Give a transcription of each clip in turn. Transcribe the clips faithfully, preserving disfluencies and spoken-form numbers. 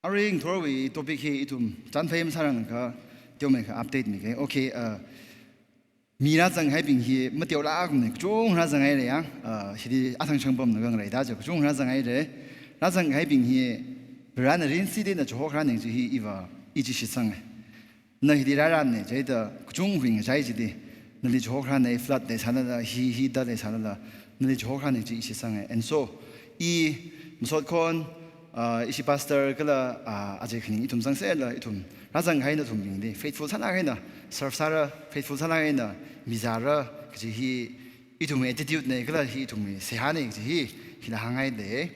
Arui ngathorwui topic hi ithum chānphai masārangakha teomeikha update mike. Okay, uh, mi rāzanghaibing hi mateolāk ne, kachung rāzanghaire ya. Uh, hili athang shangpamna khangareida chi kachung rāzanghaire. Rāzanghaibing hi Varena rinsitda eina chihokrane chi hi iva, i chi shitsanga. Na hili rāranne chida kachungkha ngachai chili, nali chihokrane, flood leisālala, hi hi da leisālala, nali chihokrane chi i shitsanga. And so, i Masotkhon, uh, ishi pastor kala, uh, aja khaning ithum zangserla, ithum rāzanghai nathumbingli faithful sālāk eina serve sāra, faithful sālāk eina mizāra kaji hi ithumwui attitude ne, kala hi ithumwui seihāne kaji hi hila hānghaile.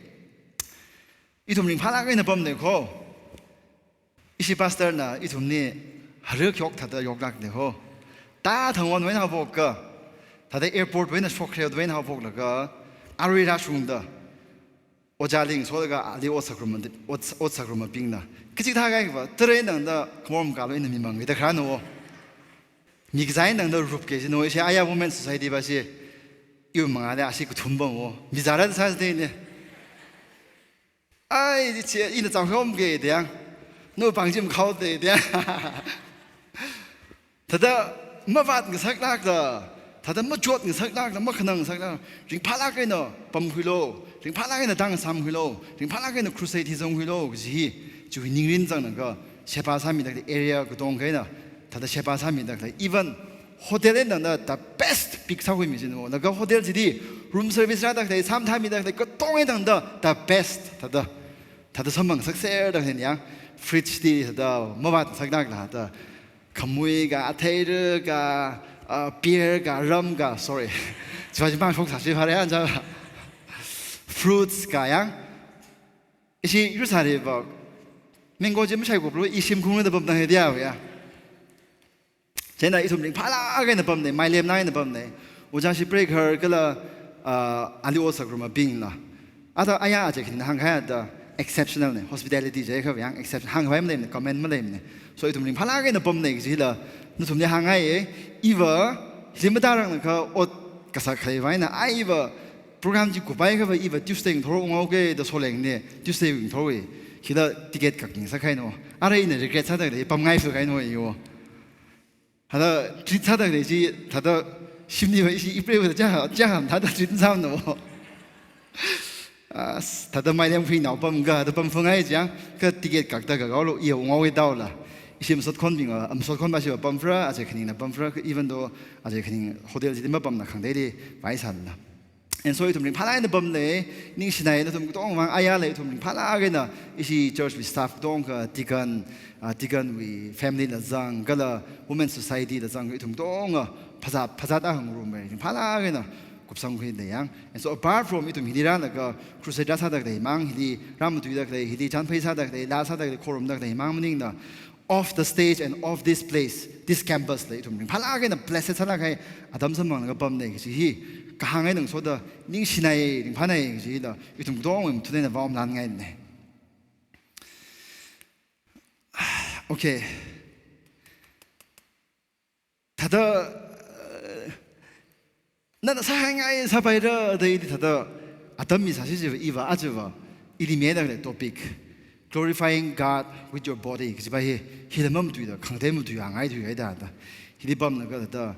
Ithum ringphālāk eina pamle kho. Ishi pastor na ithumli haruk yok thāda yoklākle kho. Thāda thangwon wui eina haophok ka, thāda airport wui eina shokre wui eina haophoklaga, arui rāshungda, ojā ling solaga ali ot sāngarumma, ot, ot sāngarummabingna, kachikathā kaikha va, tara eina tangda khamor makālu eina mi mangkida kharāna o. Mi kazā eina tangda rupke jino, ishi aya Women Society va shi, iwui mangāli ashi kathum pam o. Mizāra sāsāda ne. Ai, chi ina chānghomke da yang. Nawui pāng chi makhaoda da yang. Thāda mavāt ngasaklākla, thāda machot ngasaklākla, makhanang ngasaklākla, ringphālāk eina pamkhuilu, ringphālāk eina tāngasāmkhuilu, ringphālāk eina crusade hi zangkhuilu kaji hi, chiwui ningrin zanglaga, sheba sāmida khalei area katongkha eina, thāda sheba sāmida khalei, even hotel eina tangda the best pick sākhuimi jino. Laga hotel chili room service rāda khalei, sām thāmida khalei, katong eina tangda the best, thāda, thāda samphang ngasakserda khalei ya, fridge li thāda mavāt ngasaklākla thāda, khamui ka, athei rā ka, uh, beer ka, rum ka, sorry. Chiva chi mang shoksā chi phāra ya, ja. Fruits ka yang. Ishi yur sāri va, mango chi mashai kuplu, i shimkhurda pamda hai dia ya. Chieina ithum ringphālāk eina pamne, mailemlāk eina pamne. Ojā Shipre Ghar kala, uh, ali ot sāngarummabingla. Thāda aya aja khaning hāngkahai thāda exceptional ne, hospitality chi kha yang exception hāngkhavai maleimane, comment maleimane. So ithum ringphālāk eina pamne kajila nathumli hāngngai e, iva, hili matāranglakha ot kasā khalei va eina, ai iva, program chi kuppai kha va iva Tuesday ngathor unghaoke da solengne, Tuesday ngathorwui. Hila ticket kak ngasakhai no. Arui ina regret sāda khalei, pamngai philkhai no yo. Thāda treat sāda khalei chi, thāda shimli va ishi April va ja, ja ham thāda treat sāmano. As, thāda mailemkhui nao pam ka, thāda pamphungai ja, ka ticket kakta ka gaolo, i unghaoke daola. Ishi Masotkhonbing va, Masotkhon va shi va pamphara, aja khaningna pamphara, even though aja khaning hotel chili mapamna khangateili vaisālala. And so ithum ringphālāk eina pamle, ningshinai nathum katongwui vang ayāle, ithum ringphālāk eina ishi church wui staff katongkha, deacon, ah, deacon wui family la zang, kala Women Society la zang, ithum katonga phazā, phazā tāngarumma, ringphālāk eina kupsangkhuida yang. And so apart from ithum hili rālaga crusade rāsāda khalei mang, hili rāmatuida khalei, hili chānphai sāda khalei, laa sāda khalei, khorumda khalei mang maningla, off the stage and off this place, this campus la ithum ringphālāk eina blessed sālāk kahai atam samphanglaga pamne kaji hi kahāng eina ngasoda ningshinai, ringphānai kajila ithum katongwui mathut eina vaomlānngaine. Okay. Thāda, uh, nana sāhaingai sāpaira da ili thāda atam misāsi chiva, iva aja va, ili mida khalei topic, Glorifying God with Your Body kaji va hi, hila mamatuida, khangatei matuiya ngai thuihaida thāda. Hili pamlaga thāda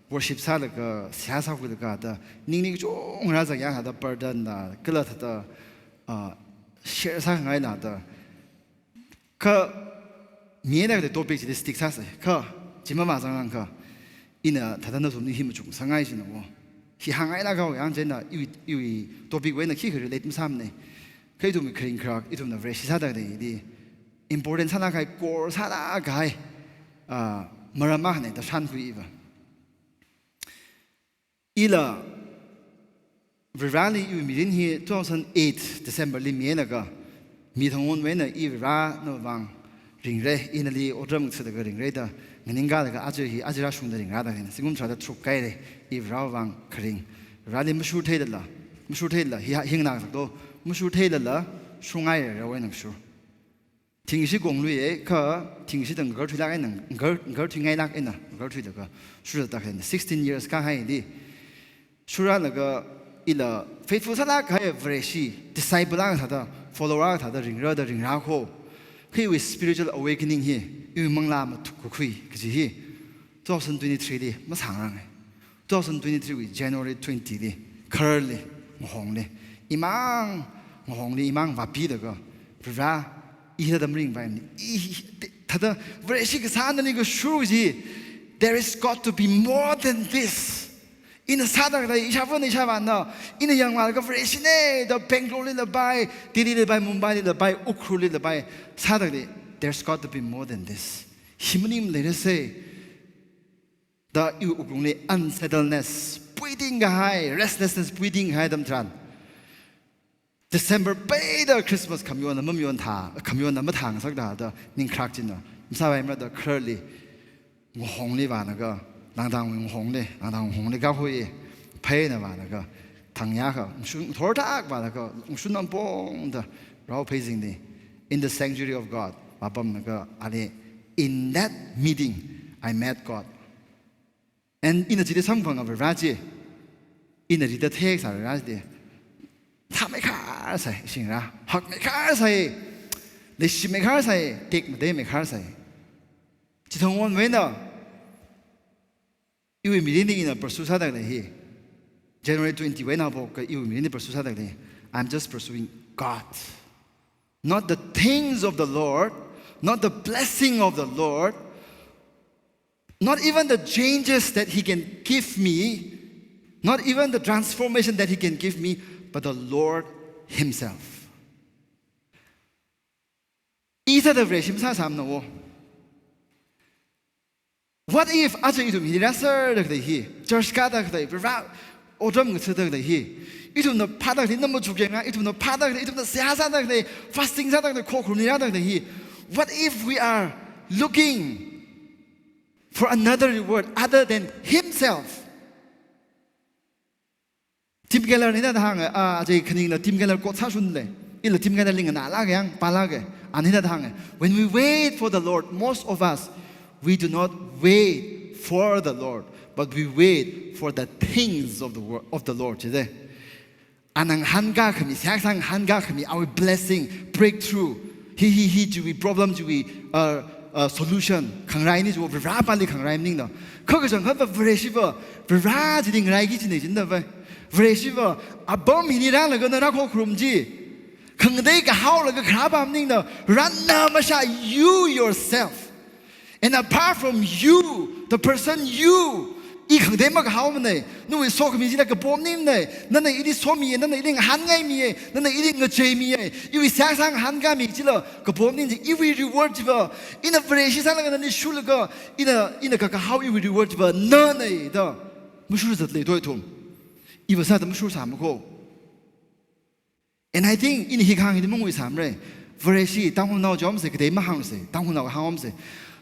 worship sālaga, seihā sākhuilaga thāda, ningli kachungra zangya thāda burden la, kala thāda, ah, share sāngaila thāda, kha mida khalei topic chili stick sāsa, kha chi mamazangrangakha, ina thāda nathumli hi machuk sāngai jino. Hi hāngngailāk haowa yang chieina iwui, iwui topic wui eina khikha relate masāmane. Kha ithumwui kharing kharak, ithumna Vareshi sāda khalei hili important sālāk kahai, core sālāk kahai, ah, maram akhane da shānkhui iva. Ila Vareli iwui mirin hi two thousand eight December li milaga, mi thangwon wui eina i Varena vang ringre, i nali otram ngathālaga ringre da nganingkalaga aja hi, aja rāshungda ringrāda khalei, zingkum tharāda tharuk kahaire, i Varewui vang kharing. Vareli mashur theilala, mashur theilala, hi, hi nganāsakto, mashur theilala, shurngai rarewui eina shur. Thingshi konglui e, kha thingshi tang ngakarthuilāk eina, ngakar, ngakarthuingailāk eina, ngakarthuilaga, shurda khalei sixteen years kahaili. Shurlaga ila faithful sālāk kahai Vareshi, disciple akha thāda, follower akha thāda, ringra da ringra kho. Kha iwui spiritual awakening hi, iwui manglā mathuk kakhui kaji hi, two thousand twenty-three li masāngaranga. Two thousand twenty-three wui January twenty li, khararli, ngahongli, imang, ngahongli, imang vāpilaga, Varivara, i hithāda maringpaimana, i hi-, thāda Vareshi kasā nali kashur chi, there is got to be more than this. Ina sāda khalei, ishāvāna ishāvāna, ina yanglaga Vareshina da Bangalore lila pai, Delhi lila pai, Mumbai lila pai, Ukhrul lila pai, sāda khalei, there's got to be more than this. Hi maningmaleirasa da iwui wuklungli unsettledness, puiting kahai, restlessness, puiting kahai atam tharan, December peida Christmas khamayonna mamayonthā, khamayonna mathāngasakda da ningkharak china, masāpaimara da khararli, ngahongli vālaga, langdang ngahongli, langdang ngahongli kahui, pheina vālaga, thang yākha, ngashun thorthak vālaga, ngashun ampongda, rao pheizingli, in the sanctuary of God, vāpamlaga, ali, in that meeting, I met God. And ina chili samphanga Varivara chi, ina rida theiksā Varivara chi, thāmeikharsa, shingra, hakmeikharsa, leishimeikharsa, tekmateimeikharsa. Chithang onwui eina, iwui mirinli ina pursue sāda khalei hi, January twenty wui eina haophoka iwui mirinli pursue sāda khalei, I'm just pursuing God. Not the things of the Lord, not the blessing of the Lord, not even the changes that He can give me, not even the transformation that He can give me, but the Lord Himself. I thāda Vareshi masāsāmana wo. What if aja ithum hili rāserda khalei hi, church kāda khalei, Varivara otram ngathada khalei hi, ithumna phāda khalei, na machuk yanga, ithumna phāda khalei, ithumna seihā sāda khalei, fasting sāda khalei, khokharum nirāda khalei hi, what if we are looking for another reward other than Himself? Tim Keller na hithāda hānga, ah, aja khaningna Tim Keller quote sāshunle. Ila Tim Keller li nganālaga yang, pālaga. Ana hithāda hānga, when we wait for the Lord, most of us, we do not wait for the Lord, but we wait for the things of the wor-, of the Lord, jide. Ana ngahānkā khami, seihā sāngahānkā khami, awui blessing, breakthrough, hi, hi, hi, chiwui problem, chiwui, uh, uh, solution, khangarai ni chiwui Varivara pāli khangarai maningna. Kha kachangkhat va Vareshiva, Varivara chili ngaraiki kajina jindava. Vareshiva, apam hili rālaga na rākhokharum chi, khangatei kahaolaga kharā pa maningna, Varivara na mashā, you yourself. And apart from you, the person you, i khangatei makahaomana, nawui sokhami chila kapom maningmana, nana ili somiya, nana ili ngahānngaimiya, nana ili ngacheimiya, iwui seihā sāngahānkāmi chila kapom maning chi, iwui reward chiva, ina Vareshi sālaga nali shurlaga, ina, ina kakahao iwui reward chiva, nana da mashur zatlei doi thum. Iva sāda mashursāmako. And I think ina hi kahāng hili manguisāmara. Vareshi, Tangkhulnao jomsa, katei mahāngsa, Tangkhulnao hāngomsa.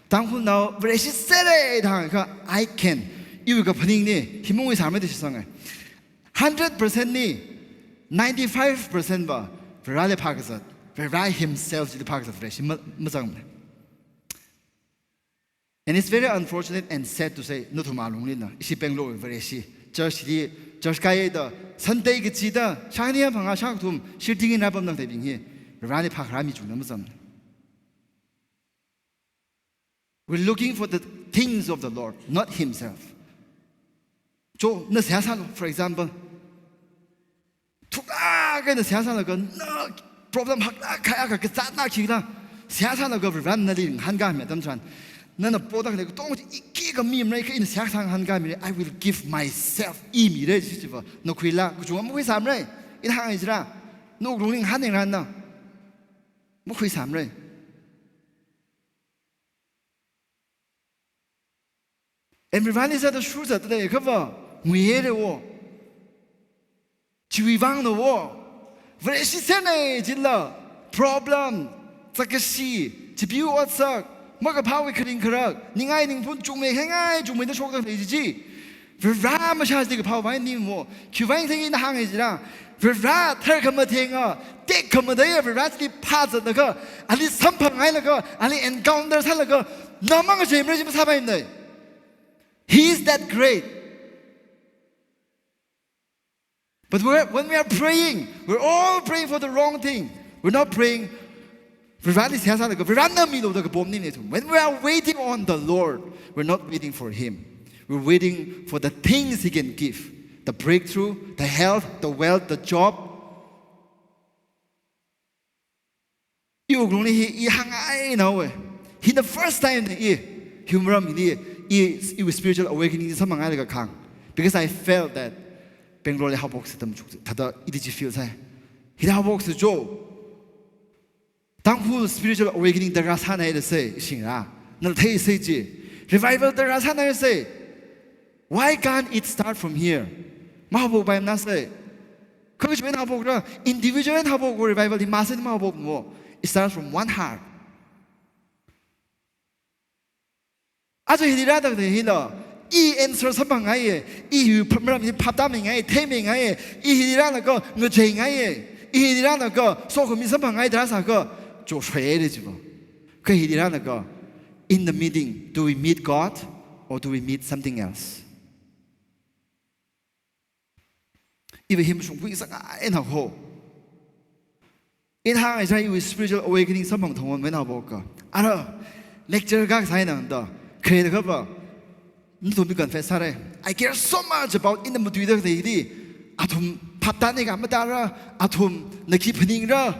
Tangkhulnao Vareshi sera da hāngakha, I can. Iwui kaphaning ni, hi manguisāmara da shitsanga. Hundred percent ni, ninety-five percent va, Vareli phākazat, Vare Himself chili phākazat Vareshi ma-, mazangmara. And it's very unfortunate and sad to say, nathum alunglila, ishi Bangalore Vareshi, church li, church kāya da, Sunday kachida, shākhani phangā shākathum, shirting eina pamnang teibing hi, Vareli phākharā mi chungna mazang. We're looking for the things of the Lord, not Himself. Cho, na seihā sālu, for example. Thuklāk eina seihā sālaga, na problem haklāk kahai akha kazatna khikhala, seihā sālaga Varena nali ngahānkāmi atam tharan, nana poda khalei katonga chi ikhi khamimara, kha ina seihā sāngahānkāmira, I will give myself, i mira chi chiva, na khuila, kachungkha makhuisāmara, ina hāngngai jira, nawui wuklungli ngahānningra na, makhuisāmara. And Vareli sāda shurzatda leiakhava, nguihaira wo. Chiwui vangna wo. Vareshi sera jila, problem, zakkashi, chipiu otsak, makaphāwui kharing kharak, ningai ningphun chungmei khangai chungmeida shokda lei chi chi. Vare mashā chi kaphā vang ni mo. Khiwui vang thei ina hāngngai jira. Vare tharkhamatheng a, tekhamatei a Vare chili phāzatlaga, ali samphanghailaga, ali encounter sālaga, na mang cheimara chi masāpaimana. He is that great. But we're, when we are praying, we're all praying for the wrong thing. We're not praying Vareli seihā sālaga, Varena milu da kapomnina ithum. When we are waiting on the Lord, we're not waiting for Him. We're waiting for the things He can give. The breakthrough, the health, the wealth, the job. I wuklungli hi, i hāngngainaowa. Hina first time na i, humor am hina, i, iwui spiritual awakening samphangngailaga kahāng. Because I felt that Bangalore li haophoksa atam chuk, thāda ili chi feel sāi. Hili haophoksa jo. Tangkhul spiritual awakening darkar sānai da sai, shingra. Nala theisai chi. Revival darkar sānai sai. Why can't it start from here? Mahaophokpaimana sai. Kha kachina haophokra, individual haophok revival hi masāni mahaophokmo. It starts from one heart. Aja hili rāda khalei hila, i answer samphangngaiya, i hi phap-, maram hi phaptāmeingai, theimeingai, i hili rālaga ngacheingaiya, i hili rālaga sokhami samphangngai da sākha, choshoi da chiva. Kha hili rālaga, in the meeting, do we meet God or do we meet something else? Iva hi mashungkhui sāngaina ho. Ina hāngngai chai iwui spiritual awakening samphang thongwon mena bo ka. Ara, lecture kasā eina da, khare da kapa, nathumli confess sāra. I care so much about ina matuida khalei hili. Athum phaptāngai ka matāra, athumna khi phaningra,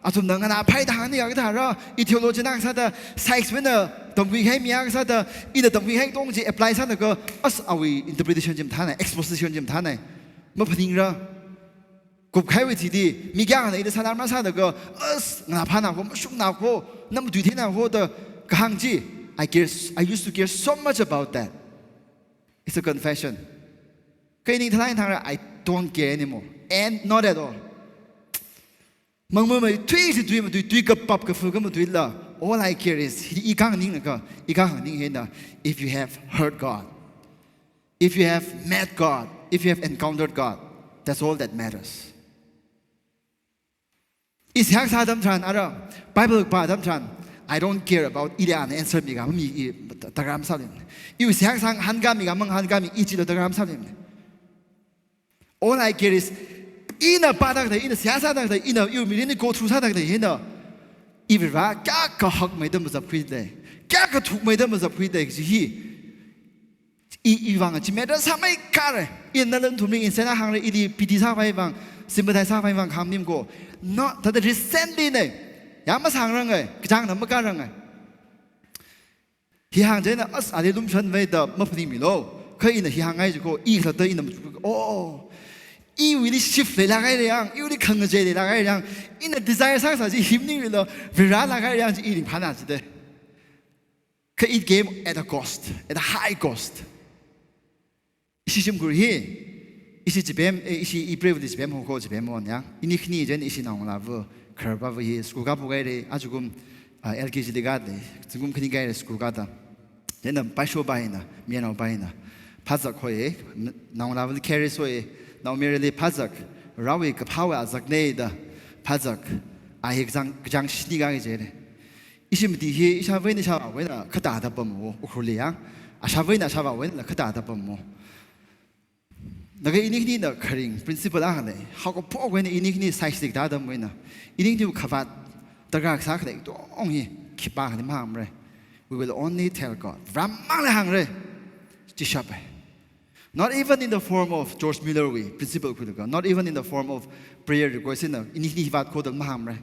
athumna nganāphai da hāngngai ka thāra, i theologian akha sāda, psychs wui eina tamkhuihai mi akha sāda, ina tamkhuihai tong chi apply sālaga, as awui interpretation chi mathānai, exposition chi mathānai. Maphaningra. Kupkahaiwui thili, mi kayākhana ina sānarma sālaga, as, nganāphāna ho, mashungna ho, na matuitheina ho da kahāng chi. I care, I used to care so much about that. It's a confession. Kha i ningthalai thāngra, I don't care anymore. And not at all. Mangmamei tui si tui matui, tui kapap kafu ka matuila. All I care is, hi i kahāng ningna ka, i kahāng ning hina, if you have heard God, if you have met God, if you have encountered God, that's all that matters. I seihā sā atam tharan, ara, Bible pā atam tharan, I don't care about ili ana answer mi ka, mi i darkar masālim. I seihā sā hāngkami ka, mangahānkami, i chila darkar masālim. All I care is, ina pāda khalei, ina seihā sāda khalei, ina iwui mirinli go through sāda khalei hina, iva kayākha hakmeida mazapkhuida, kayākha thukmeida mazapkhuida kaji hi, i, iwui vang chi matter sāmeikharei. Ina nathumli insana hāngra, ili pity sāvai vang, sympathize sāvai vang kahāng maning ko. No, thāda recently na, yāng masāngrangai, kachāngna makārangai. Hi hāng chieina, as, ali lumshanvai da maphaningmilu. Kha ina hi hāngngai chi ko, i khalatta ina, oh, iwuili shift leilākhaira yang, iwuili khangachei leilākhaira yang, ina desire sāsā chi hi maningmilo, Varelākhaira yang chi i ringphāna chida. Kha it came at a cost, at a high cost. Ishi shimkhur hi, ishi chipem, eh, ishi i privilege pem hoko chipemwon yang. Ini khani chieina ishi naongalāva, khararpava hi, school kāphokhai re, ajakum, ah, L K G li kāda, zingkum khani kahai re school kāda. Chieina paishopā eina, mayarnaopā eina phazak hoi, naongalāvali carry soi, naomayarali phazak, Varewui kaphāwui azakna da phazak, a hi kachāng, kachāng shini ka kaji re. Ishi mati hi, ishāvā eina ishāvāwui eina khatāda pammo, Ukhrulli yang. Ashāvā eina ashāvāwui eina khatāda pammo. Laga ini khanina kharing principle akha lei. Haokaphok eina ini khani psychic da atam eina, ini khani khavāt darkar sākhalei tong hi khipākhali mahāngmara. We will only tell God. Vare mangli hāngra. Chishapa. Not even in the form of George Muller wui principle khuilaga, not even in the form of prayer request eina, ini khani hi vātkhoda mahāngmara.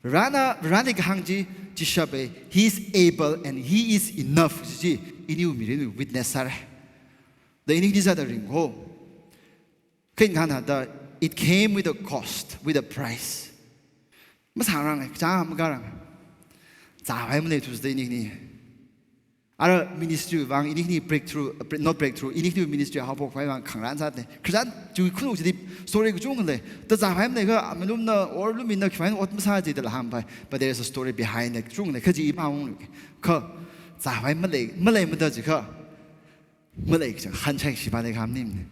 Varena, Vareli kahāng chi, chishapa, He is able and He is enough chi, iniwui mirinwui witness sāra. Da ini khani sāda ringho. Kha ina kahāngda, it came with a cost, with a price. Masāngrang, kachāng makārang. Zāvai maleithusa da ini khani. Ara ministry vang ini khani breakthrough, uh, break-, not breakthrough, ini khani ministry haophokpai vang khangarān sāda. Christian chiwui khunuk chili story kachungkha lei. Da zāvai maleikha, amalumna, or lumina, khiwui eina ot masā jida la hāngpai. But there is a story behind it. Kachungkha lei, kha chi i pāunglu. Kha, zāvai malei, maleimada jiakha, malei kachang, hanchai shipa lei kahāng maningmana.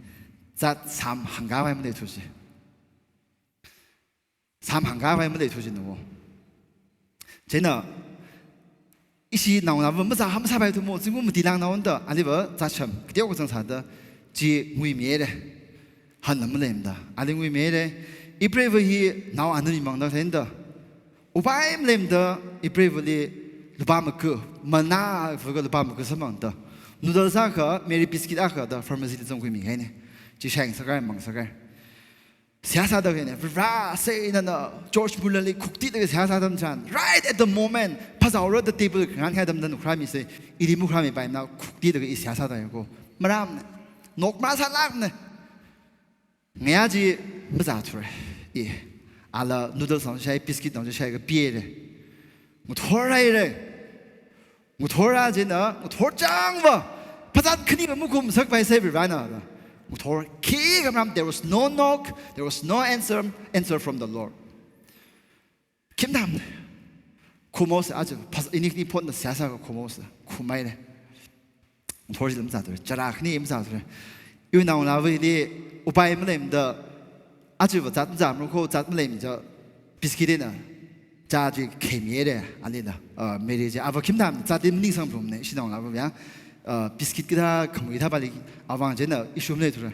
Zat samphangkhavai maleithusa. Samphangkhavai maleithusa na wo. Chieina, ishi naongalāva mazā hamsāpai thumo, zingkum mati lāngnaoda, aliva zatsham, kateokha zangsāda, chi nguimira. Hanna maleimada, ali nguimira. I preiva hi nao ana mimangda khalei da. Upai maleimada ipreivali lupā maga, manna vāga lupā maga samphangda, noodles akha, Marie biscuit akha da pharmacy li zangkhuimi haina. Chi sheng sākahai, mang sākahai. Seihā sāda haina, Varivara, sei nana George Muller li khuktida seihā sā atam chitharan, right at the moment, phāzāora da table khangan kahai atam tharan khuirāmisa, ili makhuirāmipaimana, khuktida i seihā sāda ko. Marāmana. Nok marāsālākmana. Ngayā chi mazāthura. I, ala noodles naoshai, biscuit naoshai kapihaira. Ngathorhaira. Ngathorra chieina, ngathor changva. Phazat khani va makhumsakpaisa Varivarana. Ngathor khikha marāmana, there was no knock, there was no answer, answer from the Lord. Khim tam. Khuihaosa, aja, phas-, ini khani phonna seihā sākha khuihaosa. Khuihaira. Ngathor chila mazāthura. Chara khani mazāthura. Iwui naongalāvali upai maleimada, aja va zat mazāmara ko, zat maleimada biscuit eina chā chi khuimihaira, alila. Ah, Marie chi, ava khim tam, zatli maningsangphalungne, ishi naongalāva ya. Ah, biscuit kathā, khamui kathā pāli, avāng chieina issue maleithura.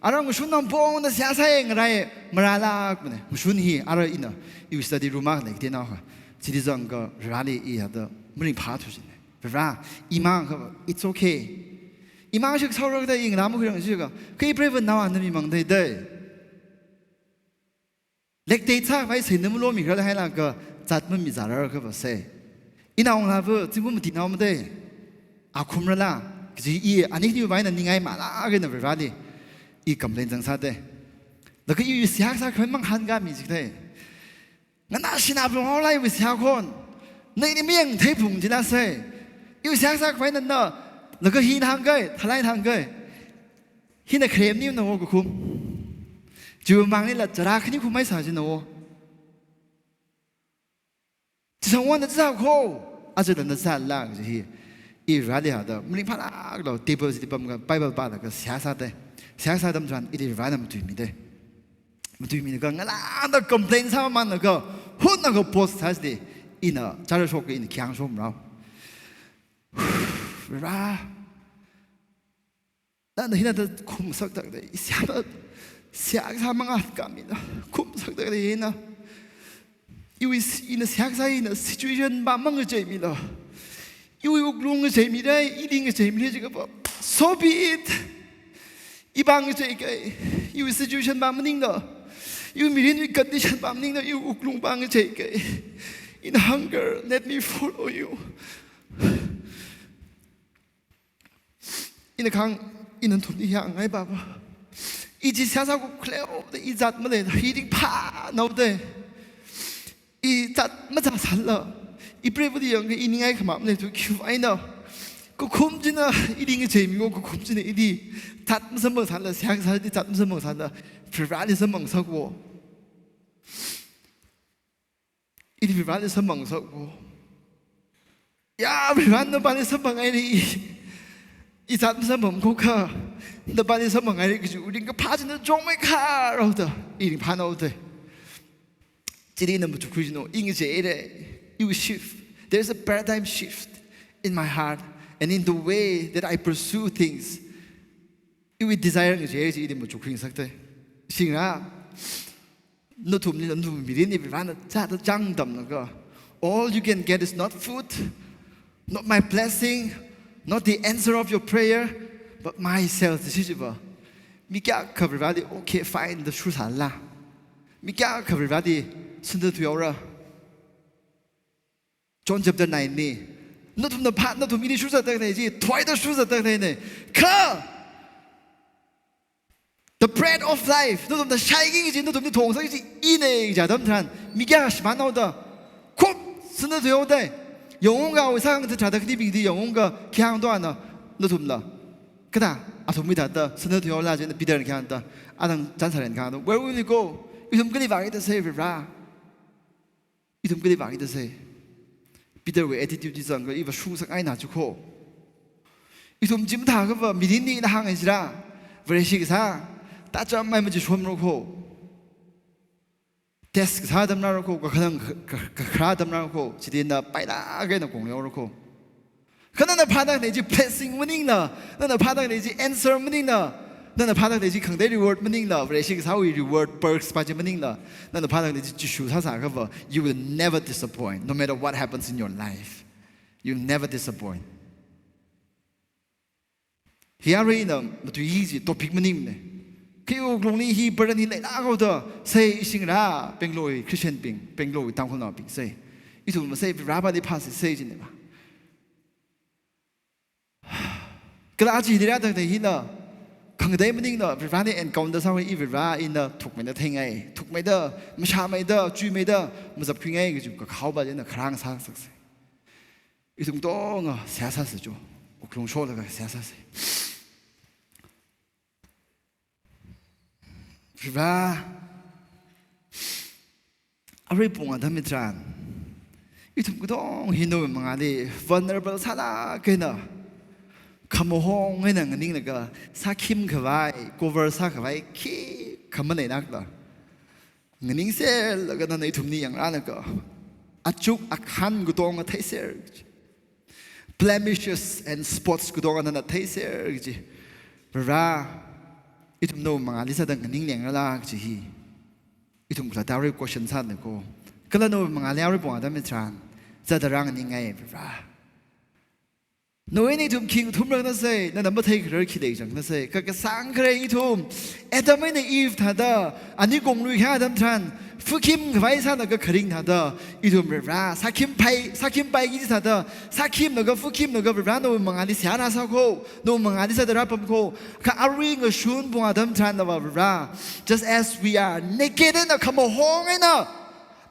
Ara ngashun nampongna seihā sāya, ngarai marālākmana. Ngashun hi, ara ina, iwui study room akha lei, kateonao akha. Chili zangakha, Varivara i hithāda maringphāthu jina. Varivara, imang kha, it's okay. Imang shik saura da i nganā makhuirang shika. Kha ipreiva naoa na mimang dai dai. Lactate sākhavai seina malomi khala hailāka, zat mamizārar kha va sei. Inaongalāva, zingkum mati naomada. Akhumrala, kaji i, ani khani va ina ningai malāka na Varivarali. I complain zangsāda. Laga i seihā sākhavai mangahānkāmi jida. Nganāshina phalunghaolai iwui seihā khon. Na ini mayangtheiphung jila sei. Iwui seihā sākhavai nana, laga hina hāngkahai, thalai hāngkahai. Hina kharem ni na wo kakhum. Chiwui manglila chara khani khuimei sā jina wo. Chisangwon na zā ko, aja da na zāla kaji hi. I Varivarali hithāda, maringphālāklu, table chili pamkha, Bible pālaga seihā sāda. Seihā sā atam tharan, ili Varivarana matuimida. Matuiminaga, ngalāngda complain sāmamānlaga, hunlaga post sāsāda, ina, chara shoka ina khayang shomrao. Varivara. Nana hina da khumsakda, i seihā, seihā kasā mangahānkāmila, khumsakda hina. Iwui s-, ina seihā kasā ina situation va mangacheimila. Iwui wuklung ngacheimida, ili ngacheimida jiakha va. So be it. I va ngacheikai. Iwui situation va maningla. Iwui mirinwui condition va maningla, iwui wuklung va ngacheikai. In hunger, let me follow you. Ina kahāng, ina nathumli hāngngai papa. I chi seihā sākhuikhaleoda i zat maleida, i ringphānaoda. I zat mazāsālala. Ipreivali yangakha i ningai khamā maleithu khiwui vang eina. Kakhum china ili ngacheimi ko, kakhum china ili zat masamphang sālala, seihā kasāli zat masamphang sālala. Varivarali samphang sāko. Ili Varivarali samphang sāko. Ya, Varivara navāli samphanghaira i. I zat masamphangkho kha. Navāli samphanghaira kaji ringkaphā china chungmei kharao da. I ringphānaoda. Chili ina machukhui jino, i ngacheira. It will shift. There's a paradigm shift in my heart and in the way that I pursue things. Iwui desire ngacheira chi ili machukhui ngasakta. Shingra. Nathumli, nathum mirinli Varivarana chāda chāngtamlaga, all you can get is not food, not my blessing, not the answer of your prayer, but myself, this is what. Mi kayākha Varivarali, okay, fine, da shursālala. Mi kayākha Varivarali sunda thuihaora. John chapter nine li, nathumna phā, nathum ili shurzatda khalei chi, thuida shurzatda khaleina. Kha, the bread of life, nathumna shāiki kaji, nathumli thongsak kaji ina kaji atam tharan, mi kayākha shimānhaoda, khup, sunda thuihaoda. Yangungga awui sākhangatha tharāda khanibingli yangungga, khayang tuana, nathumla. Kathā, athumwui thāda, sunda thuihaolala chieina Peterna khayangda, athang chānsāren khayangda, where will you go? Ithum kali vāngaida sei, Varivara. Ithum kali vāngaida sei. Peterwui attitude chi zangakha iva shungsakngaina chi kho. Ithum chi mathāakhava mirinli ina hāngngai jira. Vareshi kasā, tacham mai machishonmara kho. Test kasā atam rāra kho, kakhanang ka, ka, kakharā atam rāra kho. Chithāda pailāk eina kongleora kho. Kha nana phāda khalei chi blessing maningla, nana phāda khalei chi answer maningla, Nana phālāk lei chi khangatei reward maningla, Vareshi kasāwui reward, perks pa chi maningla, nana phālāk lei chi Jishu sāsā akhava, you will never disappoint, no matter what happens in your life. You'll never disappoint. Hi arui ina matui hi chi topic maningmana. Khi wuklungli hi burden hi leilāk haoda, sei ishi ngarā, Bangalore Christian bing, Bangalore Tangkhulnaobing sei. Ithum masei Varivarali phāsei sei jineva. Kala aja hili rāda khalei hina, khangatei maningla, Varivarali encounter sāhaowa, i Varivara ina thukmeida theingai, thukmeida, mashāmeida, chuimeida, mazapkhuingai kaji kakhao pa china kharāng sāsāsei. Ithum katonga seihā sāsa cho. Wuklung sholaga seihā sāsei. Varivara, arui pung atam hitharan, ithum katong hi nawui mangāli vulnerable sālāk eina, khamahong eina nganinglaga, sākhim khavai, cover sākhavai khikha maleilākla, nganingserlaga nana ithumli yangrālaga, achuk akhān katonga theiser, blemishes and spots katonga nana theiser kaji. Varivara, ithum nawui mangāli sāda nganinglengrala kaji hi ithum khalatta arui question sāna ko. Kala nawui mangāli arui pung atam hitharan, sāda rānganingngai Varivara. Nawui eina ithum khi ngathumraknasei, nana matheikharar khi leikhangasei, kha kasāngkharei ithum, Adam eina Eve thāda, ani konglui khayā atam tharan, fukhim khavai sālaga kharing thāda, ithum Varivara, sākhim pai, sākhim paiki chi thāda, sākhimlaga, fukhimlaga Varivara nawui mangāli seihā rāsā ko, nawui mangāli sāda rāpam ko, kha arui ngashun pung atam tharanva Varivara, just as we are, naked eina khamahong eina,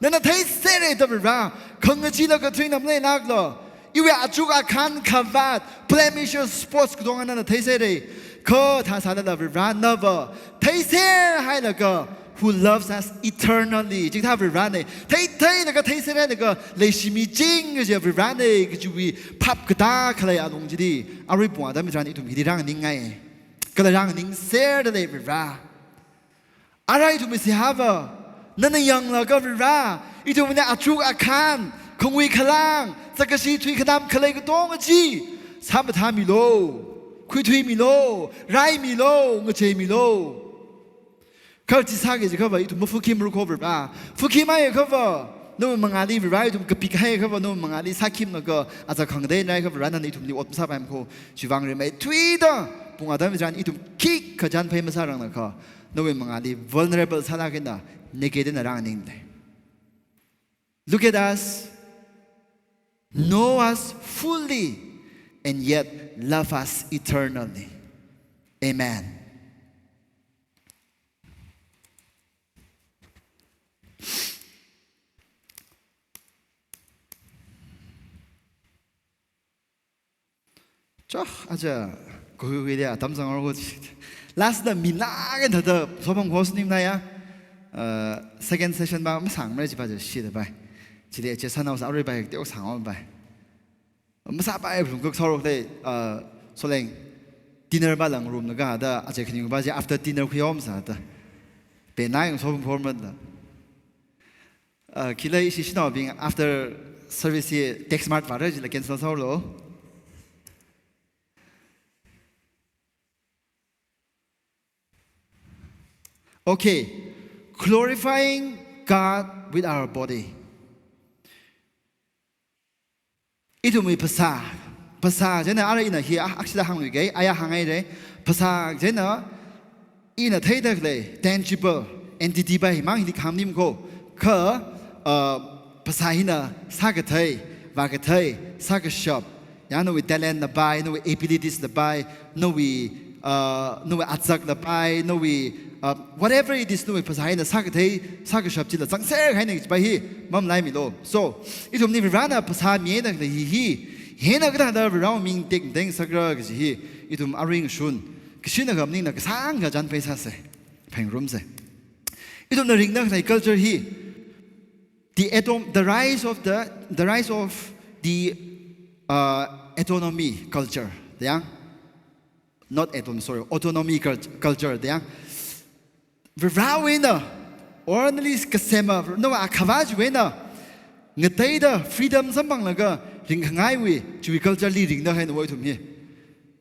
nana theiserra da Varivara, khangachee la kathuina maleilākla, iwui achuk akhān khavāt, blemishes, spots katonga nana theiserra. Kha thāsālala Varivara nava theiserhailaga, who loves us eternally, chikathā Varivarana. Theitheilaga theiserhailaga leishimiching kaji Varivarana kajiwui phap katā khalei alung chili, arui pung atam hitharan ithum hili rānganingngai. Kala rānganingserda lei Varivara. Ara ithumwui seihāva nana yanglaga Varivara, ithumwui achuk akhān, khangui khalang, zakkashi thui khanam khalei katonga chi sāmathāmilu, khuithuimilu, raimilu, ngacheimilu. Kha chi sāki jiakhava ithum mafukhimra ko Varivara. Fukhimhaiakhava, nawui mangāli Varivara ithum kapik haiakhava, nawui mangāli sākhimlaga, aja khangatei eina rāhaiakhava Varivara nana ithumli ot masāpaimana ko. Chiwuivang rimeithuida pung atam hitharan ithum khikha chānphei masāranglakha, nawui mangāli vulnerable sālāk eina, naked eina rānganinglei. Look at us, know us fully, and yet love us eternally. Amen. Chok, aja, kuiwui dia, tamzang or kuchi. Last na mina kan thāda, sopam kho snim na ya. Uh, second session pa, masāngmara chi pa ja shida bai. Chili aja sanao sa arui bai, teo sāngao bai. Masāpai, blung kuk saurok de, uh, Soleng. Dinner pa lang room na ga da, aja khani pa ja after dinner khuiom sāda. Pe nai sopam kho man da. Uh, khila ishi shanaobing after service hi text mart vāra jila cancel sāhaolu. Okay. Glorifying God with our body. Ithumwui phasā, phasā china ara ina hi, ah, akshida hāngluike, aya hānghaire. Phasā china ina theida khalei, tangible entity pa himang hili khāmnim ko. Kha, uh, phasā hina sākathei, vākathei, sākashap, ya nawui talent na pai, nawui abilities na pai, nawui, uh, nawui azak na pai, nawui, uh, whatever it is, nawui phasā hina sākathei, sākashap chila zangser haina kaji pa hi mamalaimilu. So, ithumli Varena phasā mihaida khalei hi hi, hina kathāda Varewui ming tekmatei ngasakra kaji hi, ithum arui ngashun, kashina khamaningna kasāngkha chānphei sāsei, phengrumsei. Ithumna ringda khalei culture hi, the atom, the rise of the, the rise of the, uh, autonomy culture, ya? Not atom, sorry, autonomy cult-, culture, ya? Varewui eina, or at least kasema, nawui Akhava chiwui eina, ngateida freedom samphanglaga ringkhangaiwui, chiwui culture li ringda haina ithum hi.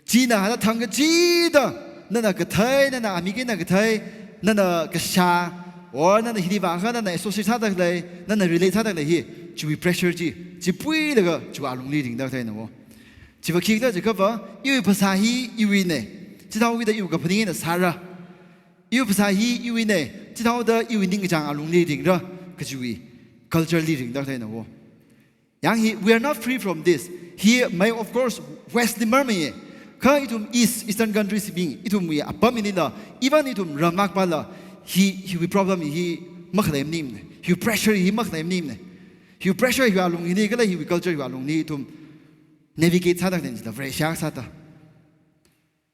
China hada thangkachida, Nana kathei, nana amik eina kathei, nana kashā, or nana hili vākha, nana associate sāda khalei, nana relate sāda khalei hi, chiwui pressure chi, chi puilaga chiwui alungli ringda khaleina wo. Chiva khikhala jiakhava, iwui phasā hi iwuina, chithāhaokida iwui kaphaning eina sāra. Iwui phasā hi iwuina, chithāhaoda iwui ningkachāng alungli ringra, kajiwui culture li ringda khaleina wo. Yang hi, we are not free from this. Hi mai, of course, West li marmeiya. Kha ithum East, Eastern countries bing, ithumwui apam hili la, even ithum ram makpa la, hi, hiwui problem hi makhalei maningmana. Hiwui pressure hi makhalei maningmana. Hiwui pressure hiwui alung hili, kala hiwui culture hiwui alungli ithum navigate sāda khaleina chila, Vareshi akha sāda.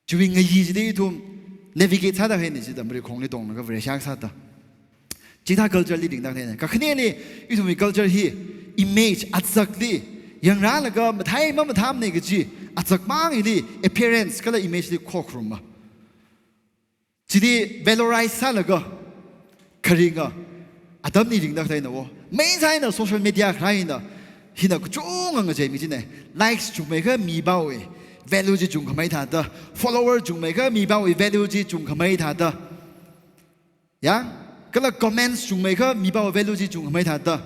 Chiwui ngayi chili ithum navigate sāda khaleina chila, marikhongli tonglaga Vareshi akha sāda. Chithā culture li ringda khaleina. Kakhaneli ithumwui culture hi image, azakli, yangrālaga mathei mamathāmana kaji, azak mang hili, appearance kala image li khokharuma. Chili valorize sālaga, kharinga atamli ringda khaleina wo. Main sāna social media kharā hina, hina kachungkha ngacheimi china. Likes chungmeikha mipāwui value chi chungkhamei thāda, follower chungmeikha mipāwui value chi chungkhamei thāda. Yang, kala comments chungmeikha mipāwui value chi chungkhamei thāda.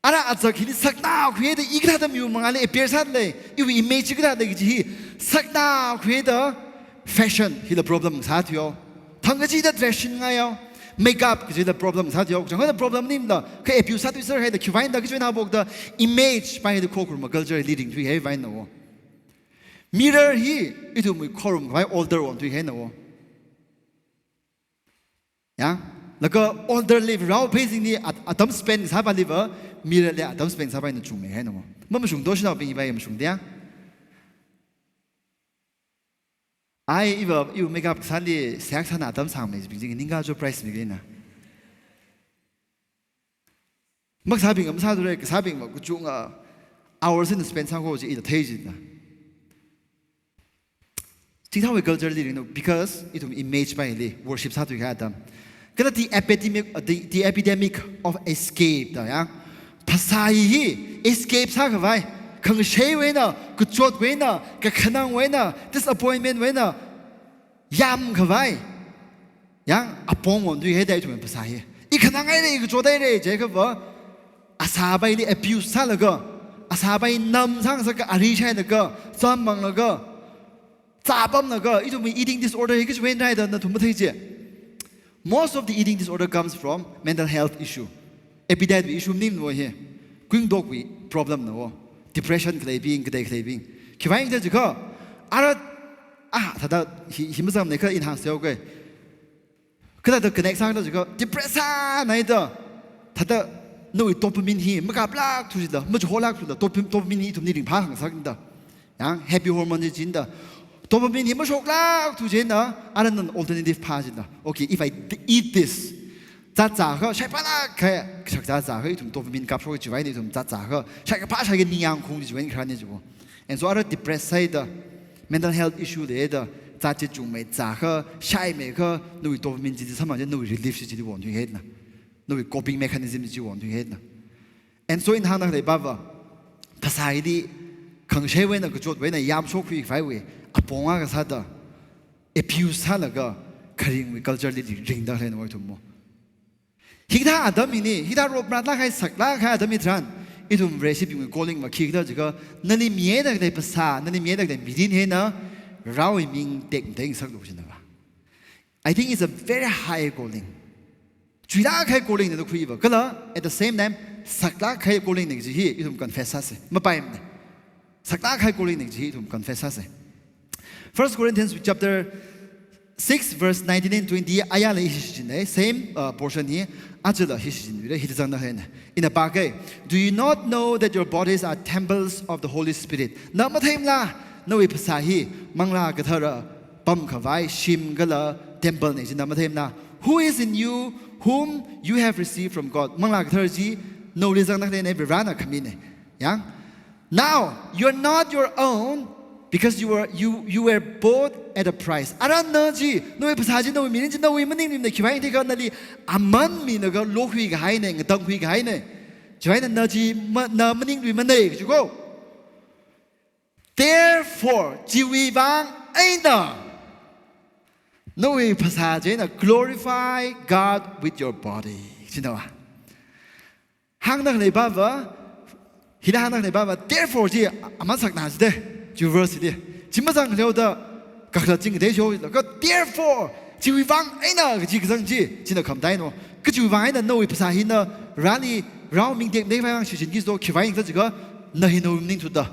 Ara azak hili saknā khuida i kathāda mi mangāli appear sāda lei, iwui image kathāda lei kaji hi saknā khuida fashion hila problem sāthuiya. Thang kachida dress shinngaiya. Makeup kachida problem sāthuiya. Chang kachida problem maningla, kha abuse sāthuiser haida khiwui vangda kaji vang haophokda image pa hili khokharuma culture li ringthuihai vangna wo. Mirror hi ithumwui khorumkhavai altar onthuihaina wo. Ya, laga altar li rao phei zingli at-, atam spend sāpaliva, mirror li atam spend sāpaina chungmeihaina mo. Mamashung to shinaobing iva mamashung dia. Ai iva, iva makeup sāli, sex sāna atam sangmeibing zing, ningkacho price mi kaina. Makasābing masāthura, kasābing ma kachunga hours eina spend sākhui chi ina thei jina. Chithāwui culture li ringna, because ithum image pa hili worship sāthuikahai atam. Kala the epidemic, uh, the, the epidemic of escape da ya. Phasā hi escape sākhavai, khangasheiwui eina, kachotwui eina, kakhanangwui eina, disappointment wui eina yamkhavai. Yang apong onthuihaida ithum phasā hi. I khananghaira, i kachothaira jiakhava, asā pa hili abuse sālaga, asā pa hi nam sāngasaka, ari shailaga, zam manglaga, zā pamlaga, ithumwui eating disorder hi kachiwui eina rāhaida nathum mathei chi. Most of the eating disorder comes from mental health issue. Appetite wui issue maningmana wo hi. Kuingadokwui problem na wo. Depression khaleibing, kathei khaleibing. Khiwui vang da jiakha, ara, ah, thāda hi, hi mazangmana kha ina hāngsa haoke. Kathāda connect sāda jiakha, depress sānaida, thāda nawui dopamine hi makaplākthu jida, machuholākthu jida, dopam-, dopamine hi ithumli ringphāngasakna da. Yang happy hormone chi jina da. Dopamine hi mashoklākthu jina, ara nana alternative phā jina. Okay, if I d-, eat this, zat zākha, shaiphālāk kahai, kashak zat zākha, ithum dopamine kapshok chiwui eina ithum zat zākha, shaikaphā shaika ningyāng khaung chiwui eina kharāna jiwo. And so ara depress sāhaida, mental health issue leida, zat chi chungmei zākha, shaimeikha, nawui dopamine chi chi samphang chi, nawui relief chi chili onthuihaina. Nawui coping mechanism chi onthuihaina. And so ina hāngda khalei pava, phasā hili khangasheiwui eina, kachotwui eina yamshok khuikhavaiwui apong akha sāda, abuse sālaga kharingwui culture li ringda khaleina wo ithum mo. Hikathā atam hili, hikathā ropmatlāk kahai, saklāk kahai atam hitharan, ithum Vareshibingwui calling va khikhala jiakha, nali mihaida khalei phasā, nali mihaida khalei mirin hina, raowui ming tekmateingasaklu jina va. I think it's a very high calling. Chuilāk kahai calling na da khuiva. Kala, at the same time, saklāk kahai calling na kaji hi, ithum confess sāsa. Mapaimana. Saklāk kahai calling na kaji hi, ithum confess sāsa. First Corinthians chapter six verse nineteen and twenty, ayala hi shichinna, same, uh, portion hi, ajala hi shichinna, hili zangda khaleina. Ina pāke, "Do you not know that your bodies are temples of the Holy Spirit?" Na matheimala, nawui phasā hi Manglā Kathara pamkhavai shim kala temple na jina matheimala. "Who is in you, whom you have received from God?" Manglā Kathara chi nawuili zangda khaleina, Varena khamina. Yang, "Now, you're not your own, because you were, you, you were bought at a price." Ara na chi, nawui phasā chi, nawui mirin chi, nawui maningmana, khiwui vang da jiakha nali aman minaga lokhuikahaina, ngatangkhuikahaina. Chiwui eina na chi ma-, na maninglui mana kaji ko. "Therefore," chiwui vang eina, Nawui phasā chieina glorify God with your body. China va. Hāngda khalei pava, hina hāngda khalei pava, therefore chi aman sakna chide, chi verse chide. Chi mazang khaleoda, kakhalat ching de sho, ka therefore, chiwui vang eina, kaji kazang chi, china khamdai no. Kachiwui vang eina nawui phasā hina, Vareli, Varewui ming tekmatei vang shichin ki so, khiwui vang sa jiakha, na hi nawui maningthuda.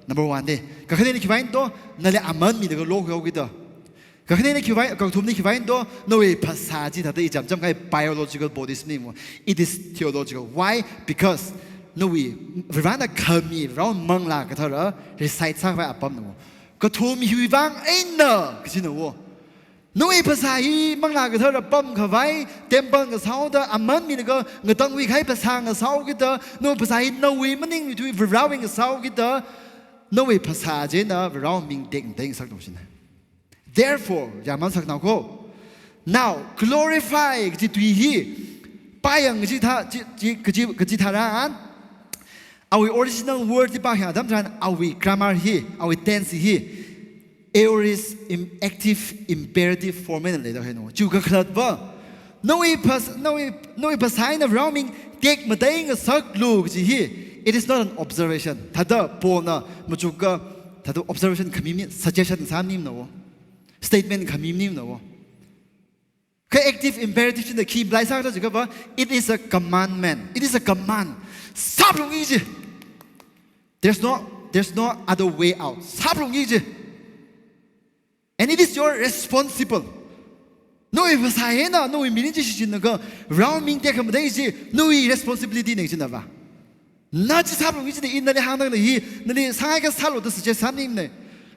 Number one de. Kakhanena khiwui vang to, nali aman milaga lokhuihaokida. Kakhanena khiwui vang, kathumna khiwui vang to, nawui phasā chi thāda ichamcham kahai biological bodies ni mo. It is theological. Why? Because nawui, Varena khami, Varewui Manglā Kathara, reside sākhavai apam na mo. Kathum hiwui vang eina, kajina wo. Nawui phasā hi Manglā Kathara pamkhavai, temple ngasāhaoda aman milaga ngatangwui kahai phasā ngasāhaokida, nawui phasā hi nawui maningluithui Varewui ngasāhaokida, nawui phasā chieina Varewui ming tekmatei ngasaklu china. Therefore, ya man sakna ko. Now, glorify kaji tui hi, pāyang kaji thā, chi, chi, kaji, kaji tharan, awui original word li pāyang atam tharan, awui grammar hi, awui tense hi, aorist im-, active imperative form eina leida hai no. Chiwui kakhalat va, nawui phas-, nawui, nawui phasā eina Varewui ming tekmatei ngasaklu kaji hi, it is not an observation. Thāda Paulna machukka, thāda observation khami mi, suggestion sāmi na wo. Statement khami mi na wo. Kha active imperative china khi imply sāda jiakha va, it is a commandment. It is a command. Sāphalungi ji. There's no, there's no other way out. Sāphalungi ji. And it is your responsible. Nawui phasā hina, nawui mirin chi shichinlaga, Varewui ming tekhamatei chi, nawui responsibility na china va. Na chi sāphalungi china, ina nali hāngda khalei hi, nali sāngai akha sālu da suggest sāmi na.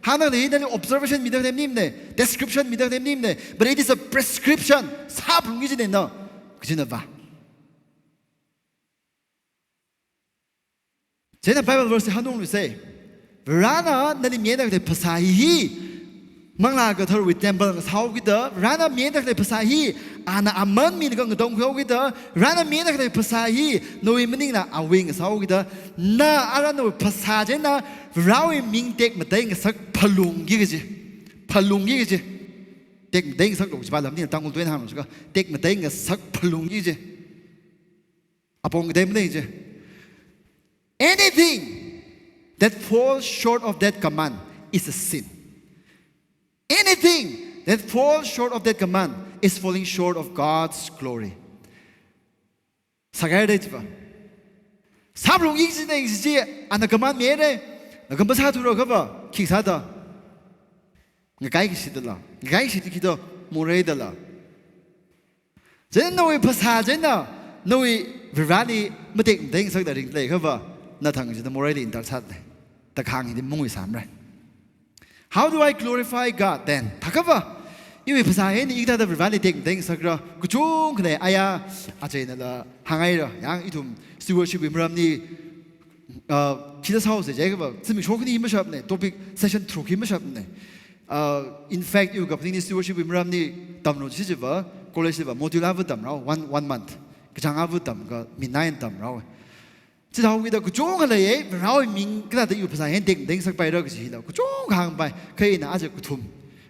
Hāngda khalei hi, nali observation mida khalei ni na, description mida khalei ni na. But it is a prescription. Sāphalungi china na. Kajina va. Chieina Bible verse hi hāngunglu sai. Varena nali mida khalei phasā hi, Manglā Katharawui temple ngasāhaokida, Varena mida khalei phasā hi, ana aman milaga ngatangkhuihaokida, Varena mida khalei phasā hi, nawui maningla awui ngasāhaokida, na ara nawui phasā chieina, Varewui ming tekmatei ngasak phalungki kaji. Phalungki kaji. Tekmatei ngasaklu kaji va lam ni Tangkhul tuina hānglu jiakha, tekmatei ngasak phalungki kaji. Apong katei manei ji. Anything that falls short of that command is a sin. Anything that falls short of that command is falling short of God's glory. Sākahai dei ji va. Sāphalungi china chi, ana command mire, na kam ba sāthura kha va, khi sāda. Ngakaiki shitala. Ngakaiki shiti khida, moreidala. Chieina nawui phasā chieina, nawui Vareli matekmatei ngasakda ringda lei kha va, nathang china moreili intak sāda lei. Takhang hili mungui sāmrai. How do I glorify God then? Thakha va, iwui phasā hina i kathāda Vareli tekmatei ngasakra, kachungkha lei aya, acheinala hāngngaira, yang ithum stewardship wui maramli, uh, khida sāhaosa jiakha va, zimiksho khani mashapna, topic session tharuk hi mashapna. Uh, in fact, iwui kaphaning li stewardship wui maramli tamlu chi chi va, college li va, module ava tamrao, one, one month. Kachāng ava tamkha, minai tamrao. Chithāhaokida kachungkha leiya, Varewui ming kathāda iwui phasā hina tekmatei ngasakpaira kaji hila, kachungkha hāngpai, kha ina aja kathum.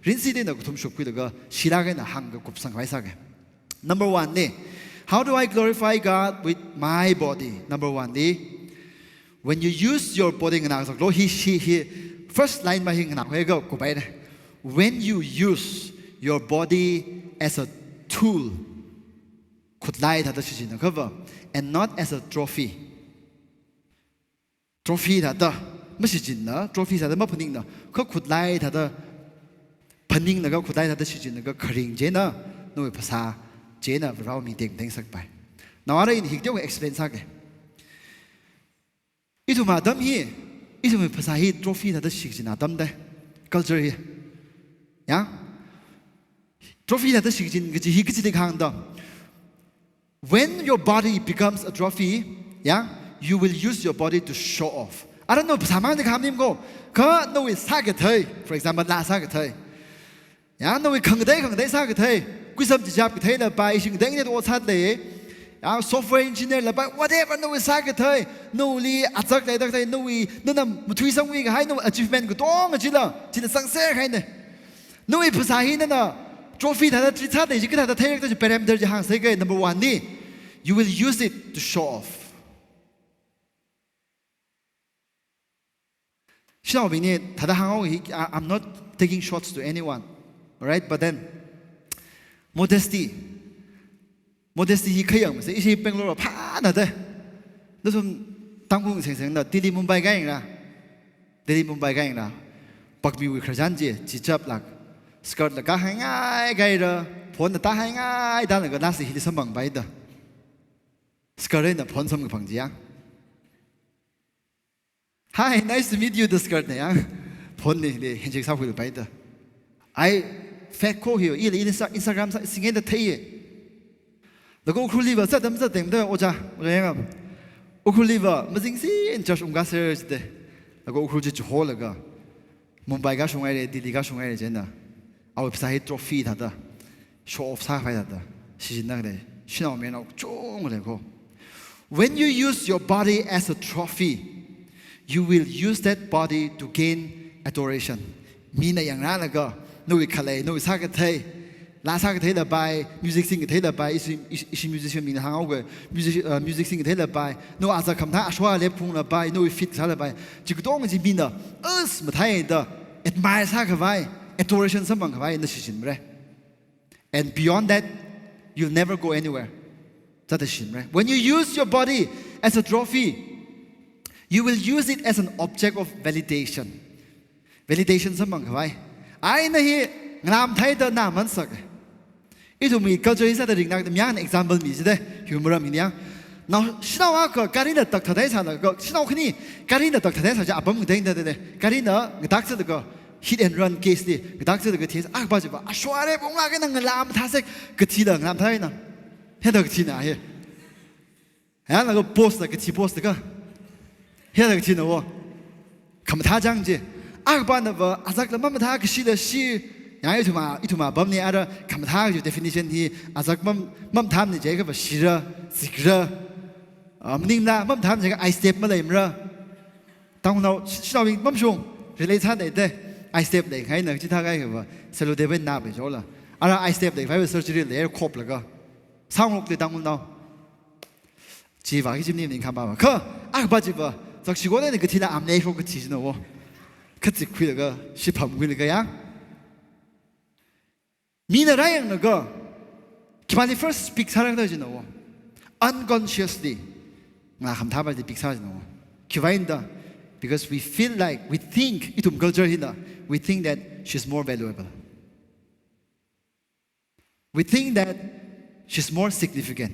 Rinsi dena kathum shupkhuilaga, shilāk eina hāngkakupsang khavai sāga. Number one li, how do I glorify God with my body? Number one li, when you use your body, nganā ngasaklu, hi, hi, hi, first line ma hi nganā hoi ga kupai ne. When you use your body as a tool, khutlai thāda shichinna kha va, and not as a trophy. Trophy thāda mashichinna, trophy thāda maphaningna, kha khutlai thāda phaninglaga, khutlai thāda shichinlaga kharing chieina, nawui phasā chieina Varewui ming tekmatei ngasakpai. Nao ara ina hikathā explain sāga. Ithum atam hi, ithumwui phasā hi trophy thāda shichin atam da. Culture hi. Ya? Trophy thāda shichin kaji hi kaji de hāngda. When your body becomes a trophy, ya, you will use your body to show off. Ara nawui phasā mang de kham nim ko, kha nawui sākathei, for example, laa sākathei. Ya, nawui khangatei, khangatei sākathei. Kuisam chichap kathei lapai, shingdeng ne do sāda lei. Ya, software engineer lapai, whatever nawui sākathei. Nawuili achak leida kathei, nawui, nana mathuisangwui kahai, nawui achievement katonga chila, chila sangser kahaina. Nawui phasā hi nana Trophy thāda treat sāda chi kathāda theirakta chi parameter chi hāngsei kei. Number one li, you will use it to show off. Shanaobingli thāda hānghaowa hi, I, I'm not taking shots to anyone. Alright, but then modesty. Modesty hi khayang mase, ishi Bangalore phāna de. Nathum Tangkhul sengsengna, Delhi Mumbai kahaina. Delhi Mumbai kahaina. Pakmiwui khararchan chi, chichap lāk. Skirt la kahai ngai kahaira, phone la tāhai ngai, tālaga last hili samphangpaida. Skirt eina phone samkaphang chi ya. "Hi, nice to meet you," da skirt na ya. Phone na hili handshake sākhuipaida. Ai, fake kho hi, ila Insta-, Instagram sā, singaida theiya. Laga Ukhrulliva sā tam sā tengda, ojā, ojā yangam. Ukhrulliva, mazingsin church ungkāser jida. Laga Ukhrul chi chiholaga. Mumbai kashung haira, Delhi kashung haira chieina. Awui phasā hi trophy thāda. Show off sākhavai thāda. Shichinna lei, shanao mayarnao chungda lei kho. When you use your body as a trophy, you will use that body to gain adoration. Mina yangrālaga, nawui khalei, nawui sākathei, laa sākathei lapai, music singkathei lapai, ishi, ishi, ishi musician mina hānghaoga, music, uh, music singkathei lapai, nawui azak khamathā ashwa lep phung lapai, nawui feat sā lapai, chi katonga chi mina, us, mathāida, admire sākhavai, adoration samphangkhavai, na shichinmara. And beyond that, you'll never go anywhere. Thāda shichinmara. When you use your body as a trophy, you will use it as an object of validation. Validation samphangkhavai. Ai na hi ngalā mathāida na mansak. Ithumwui culture hi sāda ringnakda mayarna example mi jida, humor mi ya. Now, shanao akha gari na tak thāda sālaga, shanao khani gari na tak thāda sā chi apam ngateng da da da. Gari na ngatak sālaga, hit and run case li, ngatak sālaga theiakha pa chiva, ashwa lep phung lāk eina ngalā mathāsek, kathila ngalā mathāna. Hithāda kathina hi. Yanglaga post la kathi post ka. Hithāda kathina wo. Khamathā chang chi. Akha panava, azak la mamathā kashila shi. Yang ithumwui, ithumwui apamli ara khamathā kaji definition hi, azak mam-, mamathāmana jiakhava shira, zikra. Ah, maningla mamathāmana jiakha I step maleimara. Tangkhulnao, sh-, shanaobing mamashung, relate sāda da, I step leingaina, chithā kahaiva, sellotape na bai jola. Ara I step leikhavai surgery lei khoplaga. Sāngarokli Tangkhulnao. Chiva ki chimni ning khama ba. Kha, akha pa chiva, zakshiko lei ni kathila amne kho kathi jina wo. Kazak khuilaga, shipam khuilaga ya. Mina rāyanglaga, khipāli first pick sārakta jina wo. Unconsciously, ngalā khamathā pali pick sā jina wo. Khiwuivang da, because we feel like, we think, ithum culture hina, we think that she's more valuable. We think that she's more significant.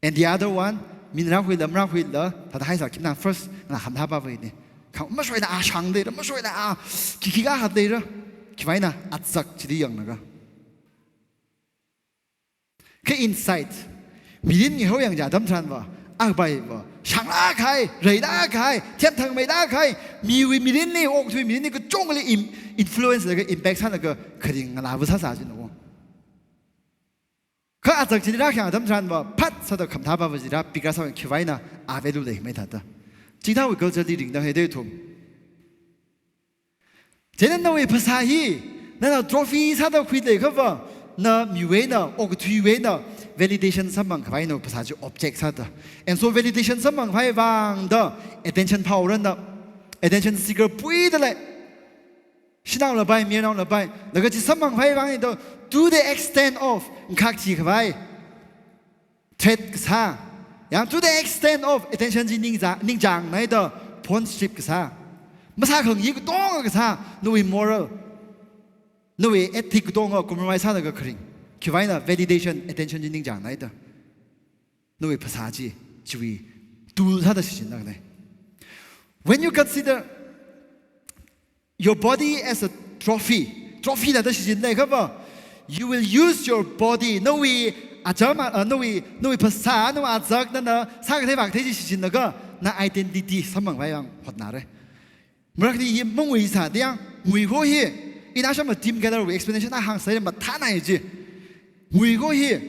And the other one, mina rākhuila, marākhuila, thāda haisā khipāna first, ngalā khamathā pali ni. Khang mashoina a shang leira, mashoina a khikha hat leira. Khiwuivang na azak chili yanglaga. Kha insight. Mirin ngi hao yang ja dam tharan va, akha paiva, shanglāk kahai, reilāk kahai, themthangmeilāk kahai, miwui mirinli, okathuiwui mirinli kachungkhali im-, influence laga, impact sālaga, kharing ngalāva sāsā jina wo. Kha azak chili rākhayang atam tharan va, phat sāda khamathā pava chi rā pick rāsā khiwuivang na, a value leimei thāda. Chithāwui culture li ringda haida ithum. Chieina nawui phasā hi, nana trophy sāda khuileikhava, na miwui eina, okathuiwui eina, validation samphangkhavai nawui phasā chi object sāda. And so validation samphangkhavai vang da, attention phāhaora na, attention seeker puida lei. Shanao lapai, mayarnao lapai, laga chi samphangkhavai vang ni da, to the extent of, ngakhak thikhavai. Threat kasā. Yang to the extent of attention chi ningza-, ningchāngnaida phone strip kasā. Masākhangai katonga kasā, nawui moral, nawui ethic katonga compromise sālaga kharing. Khiwuivang na validation, attention chi ningchāngnaida. Nawui phasā chi, chiwui tool sāda shichinna lei. When you consider your body as a trophy. Trophy na da shichinlei khava. You will use your body. Nawui acham, uh, nawui, nawui phasā, nawui azak, nana sākathei vākathei chi shichinlaga, na identity samphangkhavai vang hotnara. Marakhali hi mangui sā diyang, ngui kho hi. Ina shama Tim Keller wui explanation a hāngsāi mathānai chi. Ngui kho hi.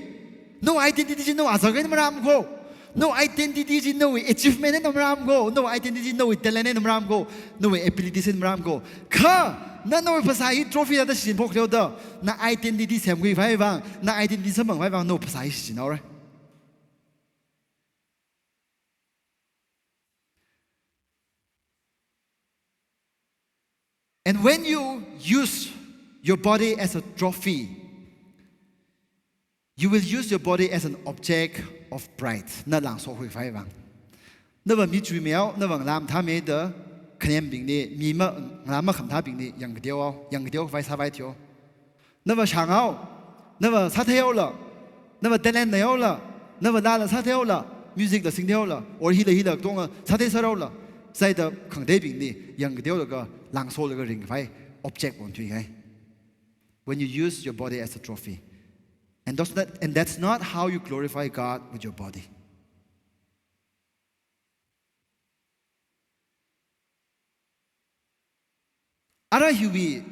Nawui identity chi nawui azak eina maram kho. Nawui identity chi nawui achievement eina maram kho. Nawui identity nawui talent eina maram kho. Nawui ability eina maram kho. Kha, Na nawui phasā hi trophy thāda shichin phok leoda, na identity semkhui khavai vang, na identity samphang khavai vang, nawui phasā hi shichin haora. And when you use your body as a trophy, you will use your body as an object of pride. Na langso khui khavai vang. Nava mi chuimeihao, nava ngalā mathāmei da khanembingli, mi ma, ngalā makhamathabingli yangkateohao, yangkateo khavai sāvai theo. Nava shānghao, nava sātheihaola, nava talent leihaola, nava laala sātheihaola, music la singtheihaola, or hila hila katonga sāthei sāhaola, saida khangateibingli yangkateolaga, langsolaga ringkhavai object onthuihai. When you use your body as a trophy. And that's not, and that's not how you glorify God with your body. Ara hiwui,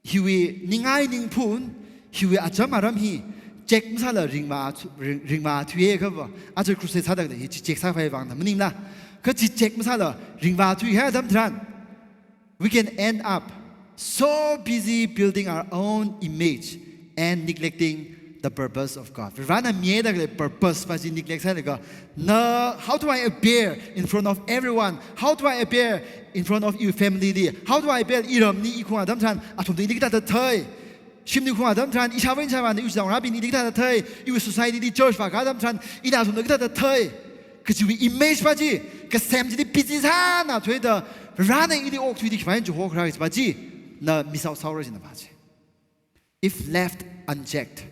hiwui ningai ningphun, hiwui acham aram hi check masāla ringva, ring, ringva thuiya kava, aja crusade sāda khalei hi chi check sā khavai vang na maningla. Kha chi check masāla ringva thuihai atam tharan, we can end up so busy building our own image and neglecting the purpose of God. Varena mida khalei purpose pa chi neglect sālaga, na, how do I appear in front of everyone? How do I appear in front of your family li? How do I appear iramli, ikhong atam tharan athumna ili kathāda thei? Shimli khong atam tharan, ishāvā ishāvāna, iwui chinaongarābingna ili kathāda thei? Iwui society li, church vākā atam tharan, ina athumna kathāda thei? Kachiwui image pa chi, kasem chili busy sāna thuida, Varena ili okthuida khavai chi hokra kachi pa chi, na miss out sāhaora china pa chi. If left unchecked.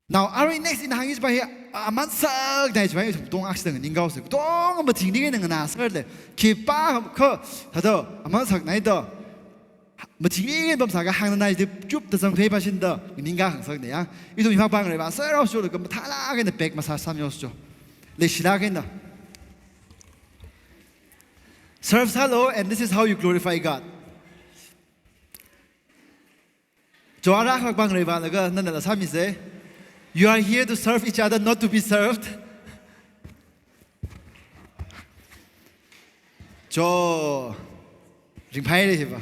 Now, arui next ina hāngki kachi pa hi, a, aman saknai kachi pa hi, ithum katonga aksida nganingkaosa. Katonga mathingli eina nganāserle. Khipākha, thāda, aman saknai da. Mathingli eina pamsākha hāngnanai chi chupda zangphei pa shinda, nganingkahāng saknei ya. Ithum hi phapang rai va, sāra sula kha mathālāk eina pek masā samyo cho. Leishilāk eina. Serve sālu, and this is how you glorify God. Cho, ara khak pang rai va laga, nanala sāmisa. You are here to serve each other, not to be served. Cho, ringphai re hi va.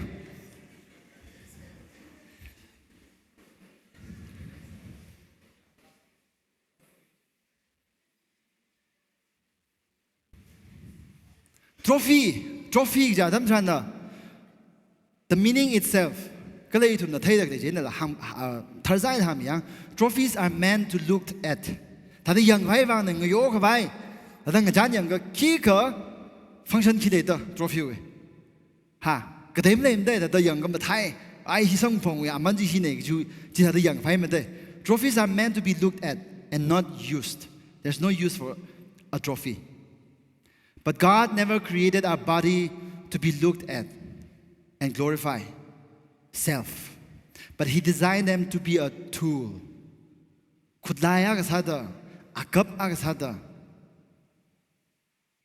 Trophy, trophy kaja atam tharan na, the meaning itself, kala ithumna theida khalei chi einala hāng, ah, tharzai hāngmi yang, trophies are meant to looked at. Thāda yangkhavai vang na ngayo khavai, thāda ngachān yangakha khikha function khi leida trophy wui. Ha, katei maleimada, thāda yangakha mathei, ai hi samkaphangwui aman chi hinei kaji, chithāda yangkhavai mada. Trophies are meant to be looked at and not used. There's no use for a trophy. But God never created our body to be looked at and glorify self. But He designed them to be a tool. Khutlai akha sāda, akap akha sāda,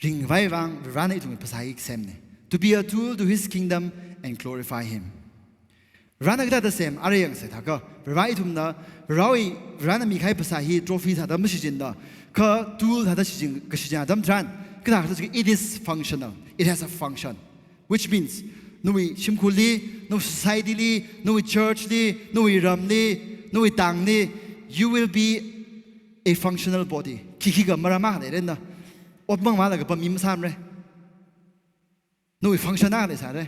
ringkhavai vang, Varena ithumwui phasā hi semnei. To be a tool to His kingdom and glorify Him. Varena kathāda sem, ara yangsa thākha, Vare ithumna, Varewui, Varena mikahai phasā hi trophy sāda mashichinla, kha tool sāda shichin, kashichin atam tharan, kathāda shichin, it is functional. It has a function. Which means, nawui shimkhurli, nawui society li, nawui church li, nawui ramli, nawui tangli, you will be a functional body. Khi khikha maram akha leirana. Ot mang mala kapam mi masāmara. Nawui function akha leisāra.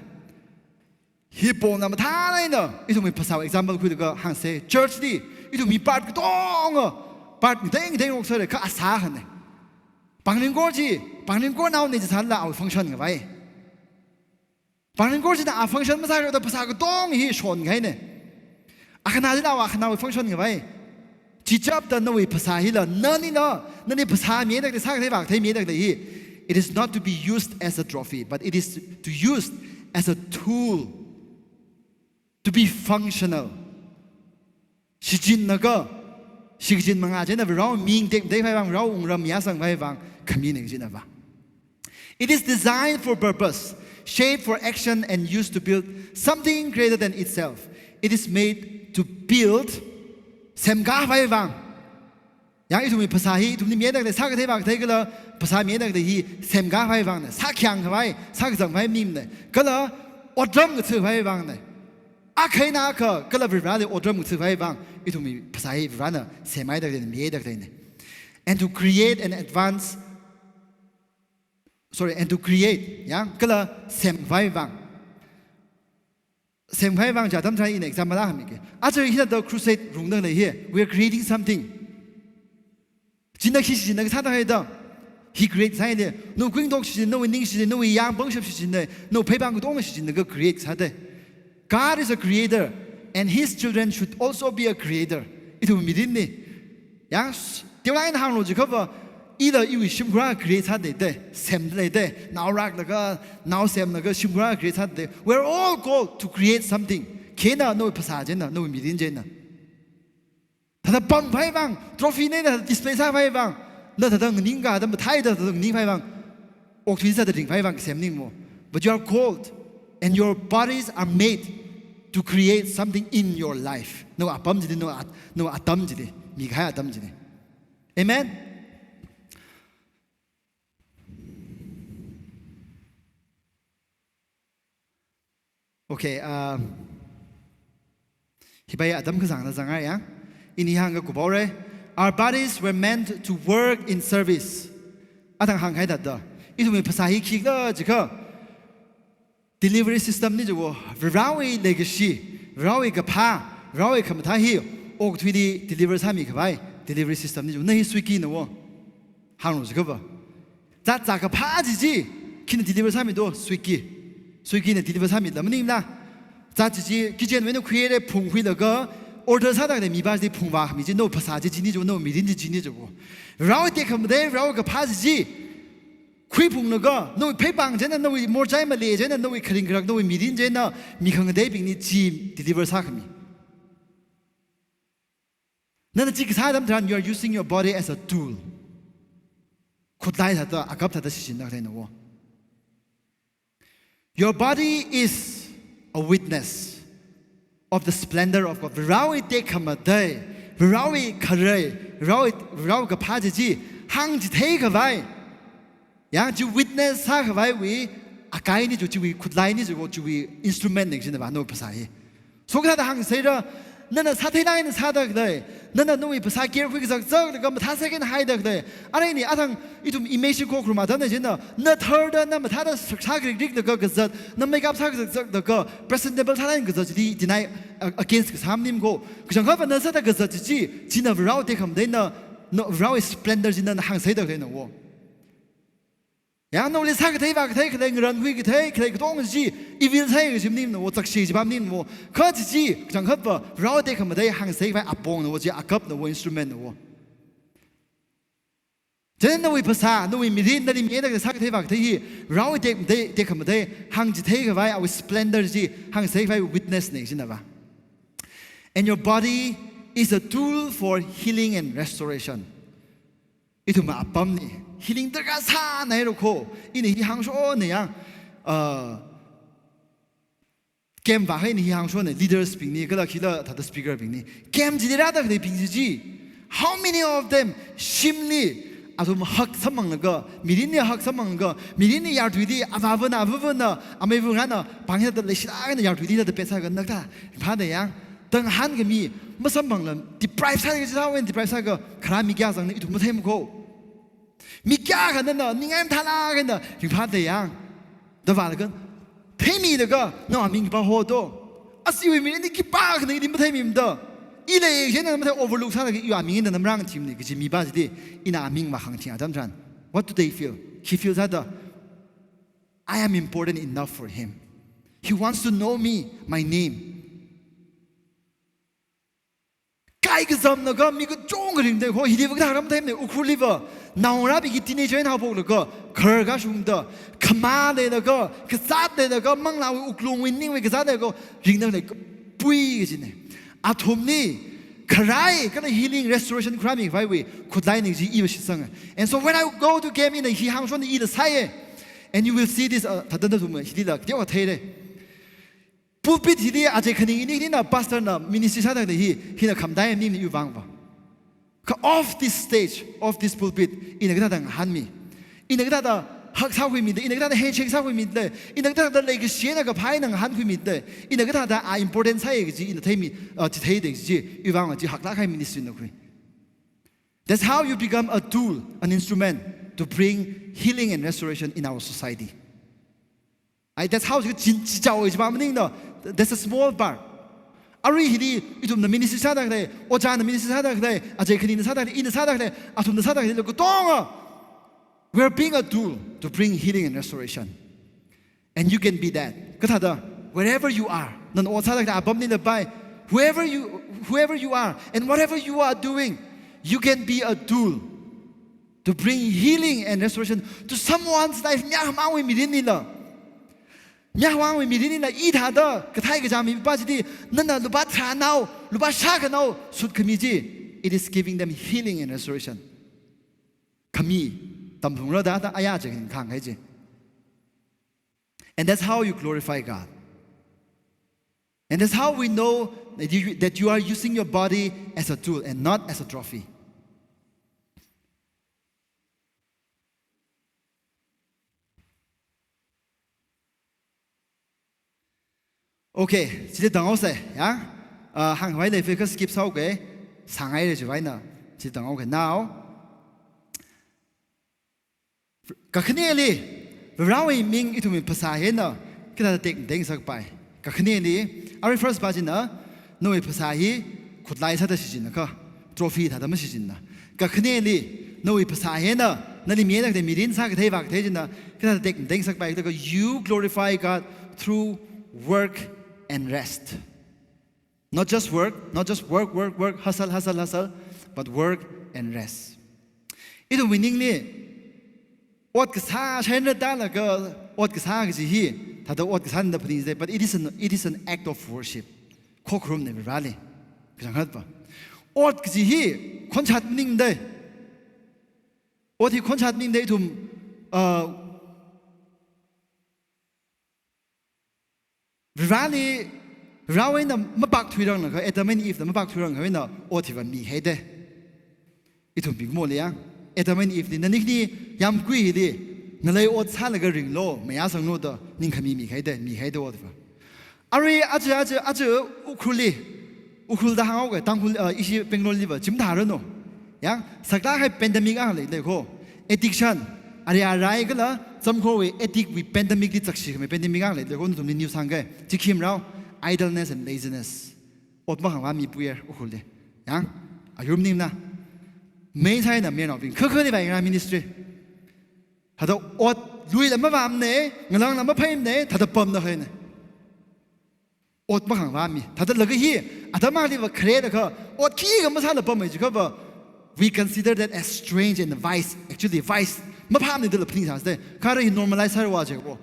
Hi pongna mathālāk eina, ithumwui phasāwui example khuilaga hāngsa. Church li, ithum mi part katonga, part ngatei ngatei ngarok sāra, kha asā akhana. Pāngringkor chi, pāngringkornao nei chisālala awui function ngavai. Pāngringkor china a function masāra da phasā katonga hi shonkahaina. Akhana china akhana function ngavai. Chichapda nawui phasā hila, nanina, nani phasā mida khalei, sākathei vākathei mida khalei hi. It is not to be used as a trophy, but it is to used as a tool to be functional. Shichinakha, shichin mangā china Varewui ming tekmatei khavai vang, Varewui wungram yāsang khavai vang, khamina kajina va. It is designed for purpose, shaped for action, and used to build something greater than itself. It is made to build, semkā khavai vang, Yang ithumwui phasā hi, ithumli mihaida khalei, sākathei vākathei kala phasā mihaida khalei hi semkhavai vāngna, sākhayang khavai, sākazang khavai maningmana. Kala otram ngathākhavai vāngna. Akha eina akha, kala Varivarali otram ngathākhavai vāng, ithumwui phasā hi Varivarana semhaida khaleina, mihaida khaleina. And to create and advance, sorry, and to create, yang, kala semkhavai vāng. Semkhavai vāng chi atam tharan ina example akha hāngmiki. Aja hithāda crusade rungda khalei hi, we are creating something. China khi shichinna kasāda haida. Hi create sāhaina. Nawui kuingatok shichin, nawui ning shichin, nawui yāng pangshap shichinna, nawui pheipāng katonga shichinlaga create sāda. God is a creator, and his children should also be a creator. Ithum mirinna. Yang, s-, teolāk eina hānglu jiakhava, ila iwui shimkhur akha create sāda leida, semda leida, nao rāklaga, nao semlaga, shimkhur akha create sāda leida. We're all called to create something. Khina nawui phasā china, nawui mirin china. Thāda pamkhavai vāng, trophy na thāda display sākhavai vāng, na thāda nganingkha thāda mathāda thāda nganingkhavai vāng, okthui sāda ringkhavai vāng kasem maningmana. But you are called, and your bodies are made to create something in your life. Nawui apam chili, nawui at-, nawui atam chili, mikahai atam chili. Amen? Okay, uh, hiva atam kazangna zanghaira yang. Ina hāngkakhui haora. Our bodies were meant to work in service. Athang hāngkahai thāda. Ithumwui phasā hi khikhala jiakha, delivery system na chiwo, Varewui leikashi, Varewui kaphā, Varewui khamathā hi, okathuili deliver sāmikhavai, delivery system na chiwo, na hi suikina wo. Hānglu jiakhava. Zat zākaphā chi chi, khina deliver sāmi do, suiki. Suikina deliver sāmila maningmana. Zat chi chi, kitchenwui eina khuihaira, phung khuilaga, order sāda khalei mipā chi phungvāmi chi, nawui phasā chi china chiwo, nawui mirin chi china chiwo. Varewui tekhamatei, Varewui kaphā chi chi, khuiphunglaga, nawui pheipāng china, nawui morchai malei china, nawui kharing kharak, nawui mirin china, mi khangateibingli chi deliver sākhami. Nana chi kasā atam tharan, you are using your body as a tool. Khutlai thāda, agap thāda shichinda khaleina wo. Your body is a witness of the splendor of God. Varewui tekhamatei, Varewui kharei, Varewui, Varewui kaphā chi chi, hāngchitheikhavai. Yang chi witness sākhavaiwui, akaina chiwo, chiwui khutlai na chiwo, chiwui instrument na kajina va, nawui phasā hi. So kathāda hāngserra, nana sātheilāk eina sāda khalei, nana nawui phasā care khui kazakzak laga mathāsek eina haida khalei. Arui ina athang ithum image ko khurum atamna china, na tharda, na mathāda sā, sākrik riklaga kazat, na makeup sā kazakzak laga, presentable sālāk eina kazat chili deny, uh, against kasā maningmana ko. Kachangkhatva na sāda kazat chi chi, china Varewui tekhamateina, na Varewui splendor china hāngserda khaleina wo. Yang nawuili sākathei vākathei khalei, ngaranhui kathei khalei katonga chi, evil sāya kaji maningmana wo, zakshi kaji pa maningmana wo. Kha chi chi, kachangkhatva, Varewui tekhamatei hāngserkhavai apongna wo, chi agapna wo, instrumentna wo. Chieina nawui phasā, nawui mirin, nali mihaida sākathei vākathei hi, Varewui tekhamatei, tekhamatei hāngchitheikhavai, awui splendor chi hāngserkhavai witness na kajina va. And your body is a tool for healing and restoration. Ithumwui apamna, healing darkar sānaira ko. Ina hi hāngshona yang, uh, camp vāhai ina hi hāngshona leaders bingli, kala khila thāda speaker bingli. Camp chili rāda khaleibing chi chi, how many of them shimli athum hug samphanglaga, mirinli hug samphanglaga, mirinli yartuili, avāvana, avāvana, amei vungana, pāng hithāda leishilāk eina yartuili thāda petsākha na thāda, phāda yang, tanghan khami, masamphangla, deprive sāda kachithāwui eina deprive sākha, kharā mi kayākha zangna ithum matheimana ko. Mi kayākha nana ningai mathālāk eina ringphāda yang. Da vālaga, theimilaga, nawui aming khipā hodo. As iwui mirinli khipākhana ili matheimimada. I lei chieina mathei overlook sālaga iwui aming eina marāngathimana kaji mipā chili, ina aming vāhāngthing atam tharan, what do they feel? He feels thāda, "I am important enough for him. He wants to know me, my name." Kai kazamlaga mi kachungkha ringda ko, hili va kathā ram theimana, Ukhrulli va, naongarābing hi teenager eina haophoklaga, khar kashungda, khamā leilaga, kazāt leilaga, manglāwui wuklungwui ningwui kazāt leilaga, ringda lei kapui kajina. Athumli, kharai, kala healing, restoration khuirāmikhavaiwui, khutlai na kaji iva shitsanga. And so when I go to camp ina hi hāngshona ila sāya. And you will see this, uh, thāda nathum hilila, teokha theira. Pulpit hili aja khaning ini, inina pastor na ministry sāda khalei hi, hina khamdai mi ni iwui vang va. Off this stage, off this pulpit, ina kathāda ngahānmi? Ina kathāda hak sākhuimi da, ina kathāda handshake sākhuimi da, ina kathāda leikashi eina kaphā eina ngahānkhuimi da, ina kathāda a important sāya kaji ina theimi, uh, chitheida kaji, iwui vang chi haklāk kahai ministry na khui. That's how you become a tool, an instrument to bring healing and restoration in our society. Ai, that's how chi, chi, chichao chi pa maningna, that's a small part. Arui hili ithumna ministry sāda khalei, ojāna ministry sāda khalei, achei khanina sāda khalei, ina sāda khalei, athumna sāda khalei, lo katonga, we're being a tool to bring healing and restoration. And you can be that. Kathāda, wherever you are, nana ot sāda khalei apamli lapai, whoever you, whoever you are, and whatever you are doing, you can be a tool to bring healing and restoration to someone's life. Mi akhamangwui mirinlila, mi akhamangwui mirinlila, hithāda kathei kachā mipa chili nana lupā tharānao, lupā shākhanao sutkhami chi, it is giving them healing and restoration. Khami tamphungra da, da aya chi khankhang hai chi. And that's how you glorify God. And that's how we know that you, that you are using your body as a tool and not as a trophy. Okay, chili tanghaosa, ya? Ah, hāngkhavai leifei kha skip sāuke, sāngai le chiwui eina, chili tanghaoke. Now, kakhaneli, Varewui ming ithumwui phasā hina, kathāda tekmatei ngasakpai? Kakhaneli, arui first pa china, nawui phasā hi khutlai sāda shichinna kha, trophy thāda mashichinna. Kakhaneli, nawui phasā hina, nali miya da khalei mirin sākathei vākathei china, kathāda tekmatei ngasakpai? Kha you glorify God through work and rest. Not just work, not just work, work, work, hustle, hustle, hustle, but work and rest. Ithumwui ningli, ot kasā shai eina tālaga, ot kasā kaji hi, thāda ot kasā eina phaning jidalei, but it is an, it is an act of worship. Khokharumna Vareli, kachangkhat pa. Ot kaji hi khonshat maningdalei. Ot hi khonshat maningdalei ithum, uh, Vareli, Varewui eina mapakthuiranglaga, Adam and Eve na mapakthuiranglaga eina ot hiva mihaidalei. Ithum pik mo le ya. Adam and Eve li, nani khani yāmgui hili, ngalei ot sālaga ringlu, mayāsanglu da, ningkhami mihaidalei, mihaidalei ot hiva. Arui aja, aja, aja Ukhrulli, Ukhrul da hānghaoke, Tangkhul, uh, ishi Bangalore liva, chimtharanu. Ya, saklāk kahai pandemic akha leidalei ko. Addiction, ari arai kala, zamkhowui addict wui pandemic li zakshi khamei pandemic akha leidalei ko, nathumli news hāngke. Chi khi marao, idleness and laziness. Ot makhangvāmi puyer, Ukhrulli. Ya, ayur maningna. Mei saina mei naobing, kha kha ni vai nga ministry. Thāda ot luila mavāmana, ngalāngla maphaimana, thāda pamda khalei na. Ot makhangvāmi. Thāda laga hi, atam akhaliva khare da kha, ot khikha masāla pamhai jiakhava, we consider that as strange and a vice. Actually, vice. Maphāmana dala phaning sāsai. Kha ara hi normalize sāra va jiakha.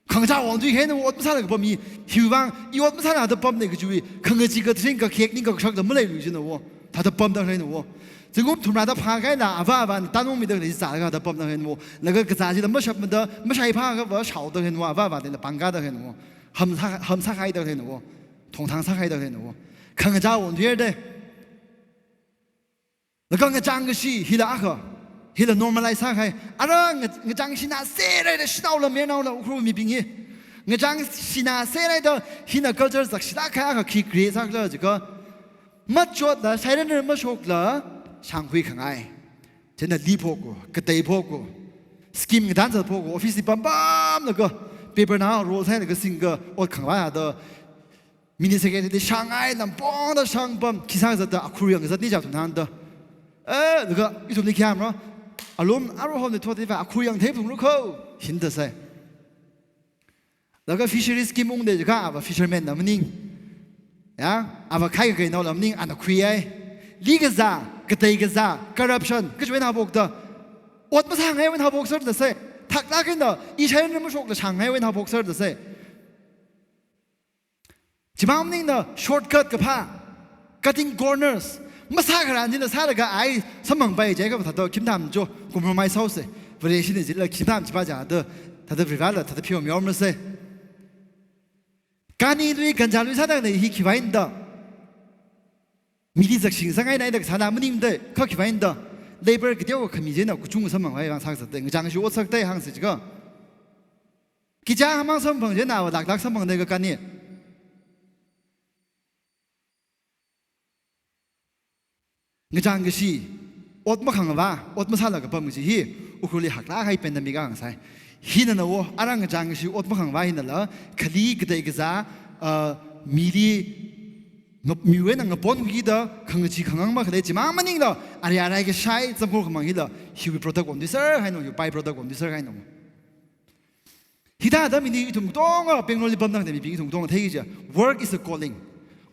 Khangachā wang tui khaina ot masālaga pam hi, hiwui vang, i ot masāla thāda pamna kajiwui, khangachee katharing kakhek ning kakashak da maleilui jina wo. Thāda pamda khalei na wo. Zingkum thumrāda phākahaina, avā avāna tanungmida khalei chi zālaga thāda pamda khalei na wo. Laga kazā chila mashapmada, mashaiphāakhava shaoda khalei na wo, avā avālila pāngkāda khalei na wo. Hamsā, hamsākhaida khalei na wo. Thongthang sākhaida khalei na wo. Khangachā wang tui yerde. Laga ngachang kashi hila akha, hila normalize sākahai. Ara nga-, ngachang shinā sārai da shanaola mayarnaola Ukhrul mibing hi. Ngachang shinā sārai da hina culture zakshilāk kahai akha khi create sākhala jiakha, machotla, shairanra mashokla, shāngkhui khangai. Chieina li phoku, katei phoku, scheme ngathan zat phoku, office li pampamlaga, paper na roll sālaga singlaga, ot khangvā da, mini secretary li shāngai, nampongda shāngpam, khi sāzatda, akhur yangzat ni ja thunhanda. Eh, laga, ithumli khi hāngmara, alum, aruihonli thotliva, akhur yangthei phungru ko, hithāda sai. Laga fishery scheme ungda jiakha, ava fisherman na maning. Ya, ava khai kakai naola maning, ana khuihai. Li kazā, katei kazā, corruption, kachiwui eina haophokta. Ot masāngaiwui eina haophok sāra da sai. Thaklāk eina, i shairanra mashokla shāngaiwui eina haophok sāra da sai. Chimang maningna shortcut kaphā, cutting corners, masākharan chila sālaga ai samphangpai jiakha thāda khimtham jo, compromise sāhaosa. Vareshina chila khimtham chipa ja da, thāda Varela, thāda pheomihaomarasa. Kani lui, ganja lui sāda khalei hi khiwui eina da. Mili zakshing sāngaina da kasāna maningda, kha khiwui vangda, labor kateokha khami chieina kachungkha samphangwui vang sāsakta, ngachang kashi ot sāsakta hāngsai jiakha. Kachā hamang samphang chieina va lakh lakh samphangda kakān ni. Ngachang kashi, ot makhangavā, ot masāla kapam kaji hi, Ukhrulli haklāk kahai pandemic akha ngasai. Hina nawo, arui ngachang kashi ot makhangavā hinala, kali katei kazā, ah, mili ngap-, miwui eina ngaponkida, khangachee khangang makhalei chimang maningla, arui arui kashai, zamkhor khamang hila, hiwui product on this er, haino, hiwui by product on this er, haino. Hithāda mili ithum katonga Bangalore li pamda khalei mibing ithum katonga thei kaja. Work is a calling.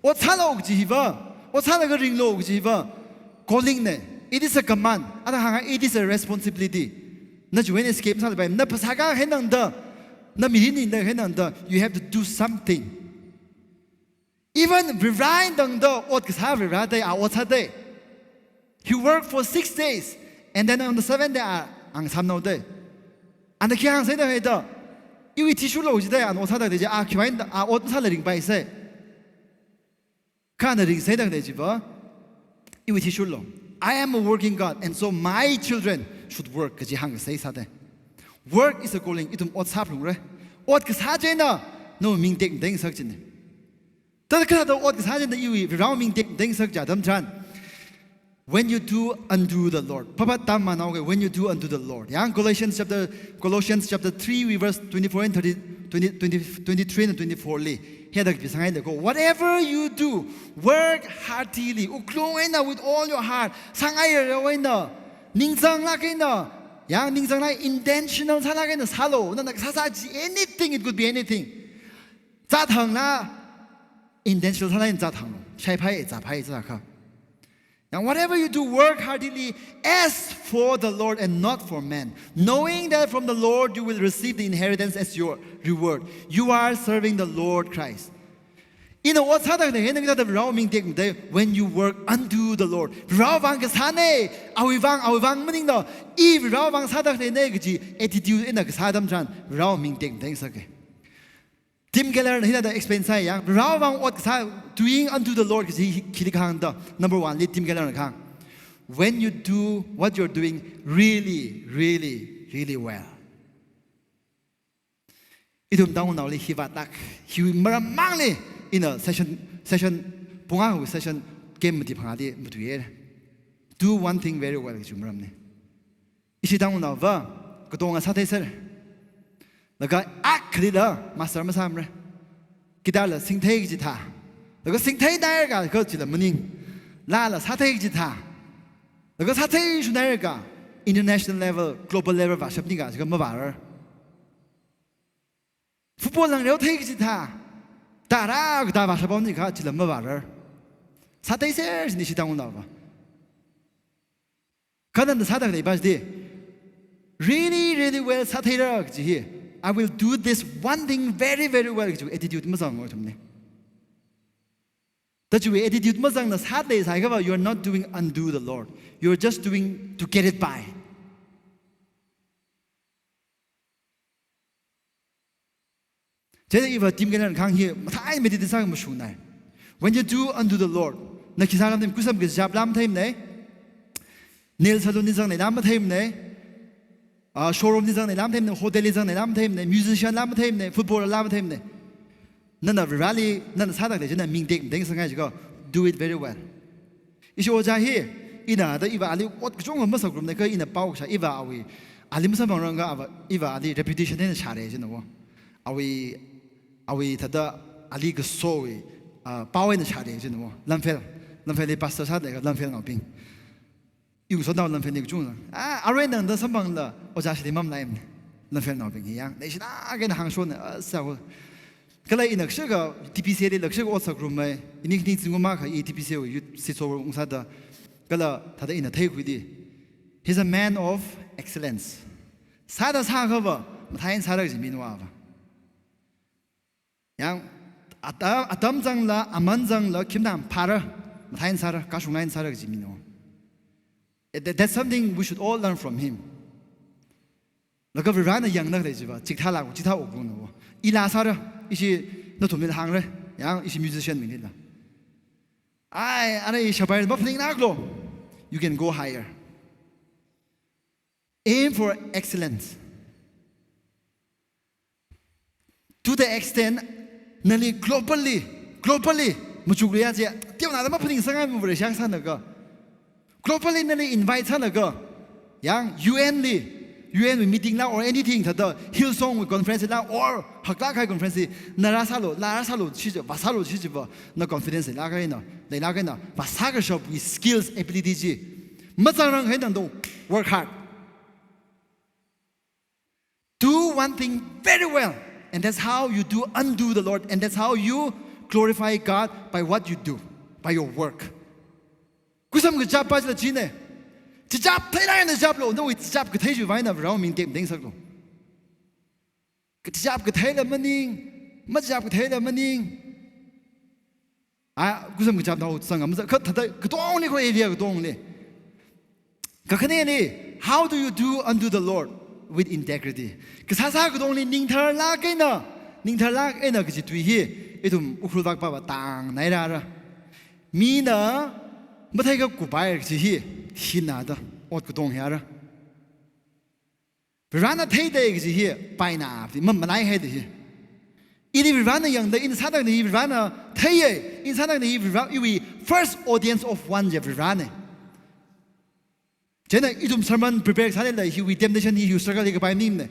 Ot sālu kaji hiva, ot sālaga ringlu kaji hiva, calling na. It is a command. Ada hānga, it is a responsibility. Na chiwui eina escape sālapai. Na phasā kahai tangda, na mirin eina kahai tangda, you have to do something. Even Varivara eina tangda ot kasā Varivara da, a ot sāda. He worked for six days, and then on the seventh day, a, a ngasāmnao da. Ana khi hāngsai da haida, iwui athishurlo jida, ana ot sāda da ji, a khiwui vangda, a ot masāla ringpaisai. Kha ana ringsai da da jiva, iwui athishurlo. "I am a working God, and so my children should work," kaji hāngsai sāda. Work is a calling, ithum ot sāphalungra. Ot kasā chieina, nawui ming tekmatei ngasak china. Thāda kathāda ot kasā chieina iwui Varewui ming tekmatei ngasak chi atam tharan. When you do unto the Lord. Phaphā tammanao ke, when you do unto the Lord. Yang Colossians chapter, Colossians chapter three, verse twenty-four and thirty, twenty, twenty, twenty-three and twenty-four li. Hithāda kapi sāngaida ko. "Whatever you do, work heartily." Wuklung eina, with all your heart. Sāngai rarao eina. Ningzanglāk eina. Yang ningzanglāk, intentional sālāk eina sālu. Nana kasā sā chi, anything, it could be anything. Zat hāngla, intentional sālāk eina zat hānglu. Shaiphai, zāphai, zākha. Now, whatever you do, work heartily as for the Lord and not for men, knowing that from the Lord you will receive the inheritance as your reward. You are serving the Lord Christ. Ina ot sāda khalei hi, ina kathāda Varewui ming tekmatei, when you work unto the Lord. Varewui vang kasāna, awui vang, awui vang maningla, i Varewui vang sāda khaleina kaji attitude eina kasā atam tharan, Varewui ming tekmatei ngasaka. Tim Keller na hithāda explain sāya, Varewui vang ot kasā, doing unto the Lord kaji hi khili kahāng da, number one li Tim Keller na kahāng. When you do what you're doing really, really, really well. Ithum Tangkhulnaoli hi vātlāk, hiwui maram mangli ina session, session, pung akhawui session, camp mati phangāli matuiya. Do one thing very well kaji maramna. Ishi Tangkhulnao va, katonga sāthei sāra. Laga ak khalila master masāmara. Guitar la singthei kaji thā. Laga singthei nairaka kha chila maning. Laa la sāthei kaji thā. Laga sāthei shunairaka international level, global level vāshapnika jiakha mavārar. Football langreothei kaji thā. Tara kata vāshapamnika chila mavārar. Sāthei sāra jina ishi Tangkhulnao va. Kha nana sāda khalei pa jida, really, really well sātheira kaji hi. I will do this one thing very, very well kaji attitude mazang ithumna. Thāda chiwui attitude mazangna sāda leisai akhava, you are not doing unto the Lord. You are just doing to get it by. Chieina iva Tim Keller na kahāng hi mathāi meditate sākha mashungnai. When you do unto the Lord, na khi sākha matheimana, kusam kashap la matheimana, nail salon li zangla matheimana, ah, showroom li zangla matheimana, hotel li zangla matheimana, musician la matheimana, footballer la matheimana. Nana Vareli, nana sāda khalei china ming tekmatei ngasakngai jiakha, do it very well. Ishi ojā hi, ina thāda iva ali ot kachungkha masāngarumna kha ina pao kashā iva awui, ali masamphangranglakha ava, iva ali reputation eina shāra jina wo. Awui, awui thāda ali kasowui, ah, pao eina shāra jina wo. Lamphel, Lamphel li pastor sāda khalei Lamphel Ngaobing. Iwui sotnao Lamphel li kachungkha. Ah, arui nangda samphangla, ojā shili mamalaimana. Lamphel Ngaobing hi yang. Leishilāk eina hāngshonna, ah, sā wo. Kala ina kashakha T P C A li la kashakha ot sāngarumma, ini khani zingkum akha i T P C A wui youth seat sower ungsāda, kala thāda ina theikhuida, he's a man of excellence. Sāda sākhava, mathāi eina sāra kaji mina ava. Yang, atam, atam zangla, aman zangla, khimna phāra, mathāi eina sāra, kashungnai eina sāra kaji mina. That, that's something we should all learn from him. Laga Varena yangda khalei chiva, chikathā lāka, chikathā oklungna wo. Ila sāra, ishi nathumlila hāngra, yang ishi musician minglila. Ai, ana i shabai maphaninglāklo. You can go higher. Aim for excellence. To the extent, nali globally, globally, machukluiya je, teonada maphaningsāngai mavure shang sānaka. Globally nali invite sālaga, yang U N li, U N wui meeting la or anything thāda, Hillsong wui conference la or haklāk kahai conference li, na rāsālo, la rāsālo, chi je, vāsālo, chi je va, na confidence leilāk eina, leilāk eina, vāsākashapwui skills, ability chi. Mazangrang hai nang do, work hard. Do one thing very well, and that's how you do undo the Lord, and that's how you glorify God by what you do, by your work. Kusam kachap pa chila chine. Chichap theilāk eina chaplo, nawui chichap kathei chiwui vang eina Varewui ming tekmateng sāklo. Kachichap katheila maning, machichap katheila maning. A, kusam kachap nao sangam sa, kha thāda, katongli kho area katongli. Kakhaneli, how do you do unto the Lord with integrity? Kasāsā katongli ningtharlāk eina, ningtharlāk eina kaji tui hi, ithum Ukhrul vak pava tang nairara. Mina, matheikha kubai kaji hi, hina da, ot katong hiara. Varena theida kaji hi, paina, di, ma, malaihaida hi. Ili Varena yangda, ina sāda hi Varena theiya, ina sāda hi Vare, iwui first audience of one je Varena. Chieina ithum sermon prepare sālala hiwui temptation hi, hiwui struggle hi kapai maningmana.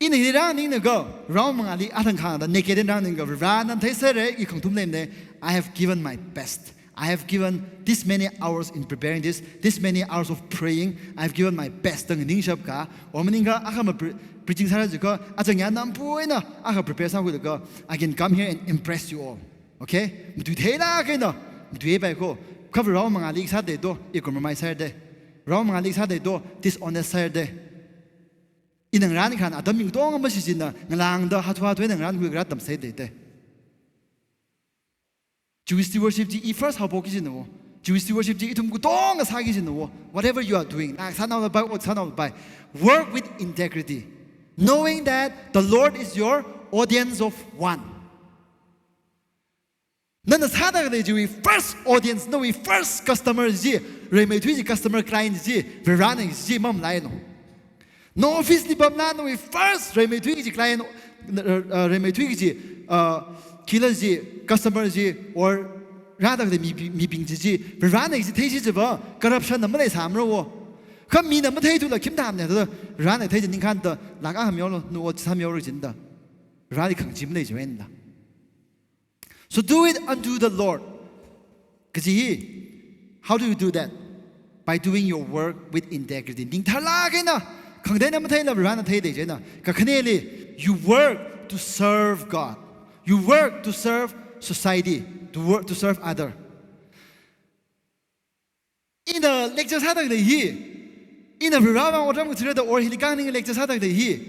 Ina hi rānganinglaga, round mangāli athang khangda naked eina rānganinglaga, Varena theisera, i khangthum leimana, I have given my best. I have given this many hours in preparing this, this many hours of praying. I have given my best. Tang ningshap ka, or maningkha, akha ma pre-, preaching sāra jikha, achang ya nampu eina, akha prepare sākhuilaga, I can come here and impress you all. Okay? Matui theilāk eina, matui pai kho. Kha round mangāli sāda do, i compromise sāda. Round mangāli sāda do, dishonest sāda. Ina ngarān khan atam ming tong ma shichinna, ngalāngda, hatu hatu eina ngarānkhui kharā tamsāda da. Chiwui stewardship chi i first haophok kichinna wo. Chiwui stewardship chi ithum katonga sākichinna wo. Whatever you are doing, na sānao la bai, ot sānao la bai, work with integrity, knowing that the Lord is your audience of one. Nana sāda khalei chiwui first audience, nawui first customer chi, rimeithui chi customer, client chi, Varena chi mamalailo. Na office li pamla nawui first rimeithui chi client, uh, uh, rimeithui chi, uh, kila chi, customer chi, or rāda khalei mi, mibing chi chi, Varena chi thei chi chiva, corruption na maleisāmara wo. Kha mina matheithula khim tamne da, Varena thei chi ningkhanda, laka ham yolo, nu ot sāmyora jinda. Vareli khangachee malei chiwui vang eina. So do it unto the Lord. Kaji hi, how do you do that? By doing your work with integrity. Ningtharlāk eina, khangateina matheila Varena theida chieina. Kakhaneli, you work to serve God. You work to serve society, to work, to serve other. Ina lecture sāda khalei hi, ina Varewui vang otram kathura da or hili kangning lecture sāda khalei hi,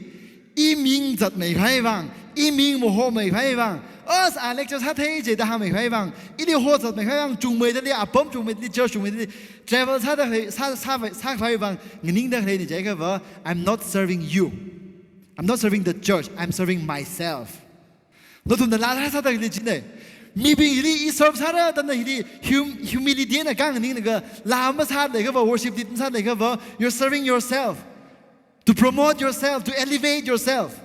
i ming zatmeikhavai vang, i ming mahomeikhavai vang, as a lecture sāthei jida hāngmeikhavai vang, ili hozatmeikhavai vang, chungmeidali, apam chungmeidali, church chungmeidali, travel sāda khalei, sā, sā, sākhavai vang nganingda khaleina jiakhava, I'm not serving you. I'm not serving the church, I'm serving myself. Nathumna laa sāda khalei chine. Mibing hili i serve sāra da na hili hum-, humility eina khanganinglaga laa masāleikhava, worship lead masāleikhava, you're serving yourself. To promote yourself, to elevate yourself.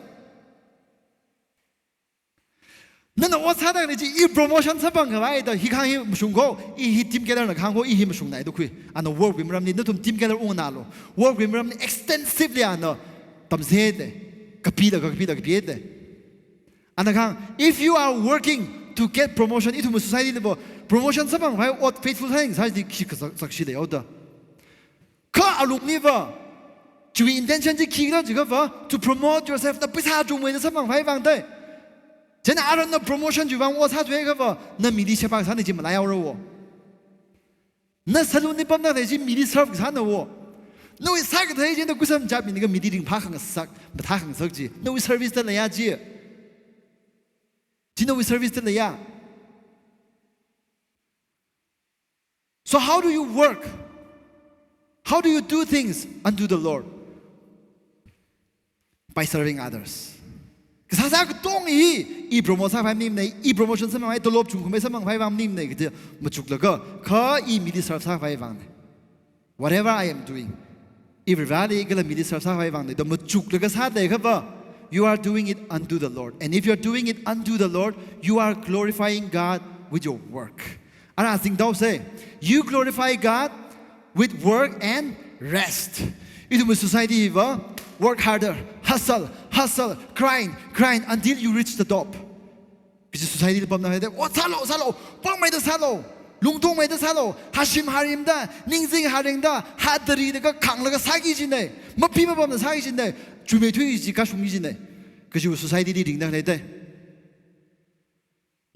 Nana ot sāda khalei chi i promotion samphangkhavai da, hi khang hi mashung kho, i hi Tim Keller na khang kho, i hi mashungnai da khui. Ana work wui maramli, nathum Tim Keller ungnalo. Work wui maramli extensively ana tamsāda. Kapida, kapida, kapida. Ana khang, if you are working to get promotion, ithum society li bo, promotion samphangkhavai ot faithful sāyang sāda khi kazak, zakshi leihaoda. Kha alungli va, chiwui intention chi khikhala jiakhava, to promote yourself, na pheisā chungmeida samphangkhavai vang da. Chieina aruina promotion chiwui vang ot sāthuiakhava, na mili sheba sāna chi malaihaora wo. Na salon li pamda khalei chi mili serve sāna wo. Nawui sākathei chi na kusam chap mi ni kha mili ringphā khangasak, mathā khangasak chi. Nawui service da leiya chi. Chi nawui service da leiya. So how do you work? How do you do things unto the Lord? By serving others. Kasāsā katonga hi, i promote sākhavai maningmana, i promotion samphangkhavai, tolop chungkhameikha samphangkhavai vang maningmana, kaji machuklaga, kha i mili serve sākhavai vangna. Whatever I am doing, if Vareli kala mili serve sākhavai vangna da machuklaga sāda leiakhava, you are doing it unto the Lord. And if you are doing it unto the Lord, you are glorifying God with your work. Ara zingdaosei, you glorify God with work and rest. Ithumwui society va, work harder, hustle, hustle, grind, grind until you reach the top. Kaji society li pamda leida, ot sālu, sālu, pangmeida sālu, lungtungmeida sālu, hashim harimda, ningzing haringda, hadarida ka khanglaga sāki kajina, mapi mapamda sāki kajina, chuimeithui kaji kashungki kajina. Kajiwui society li ringda leida.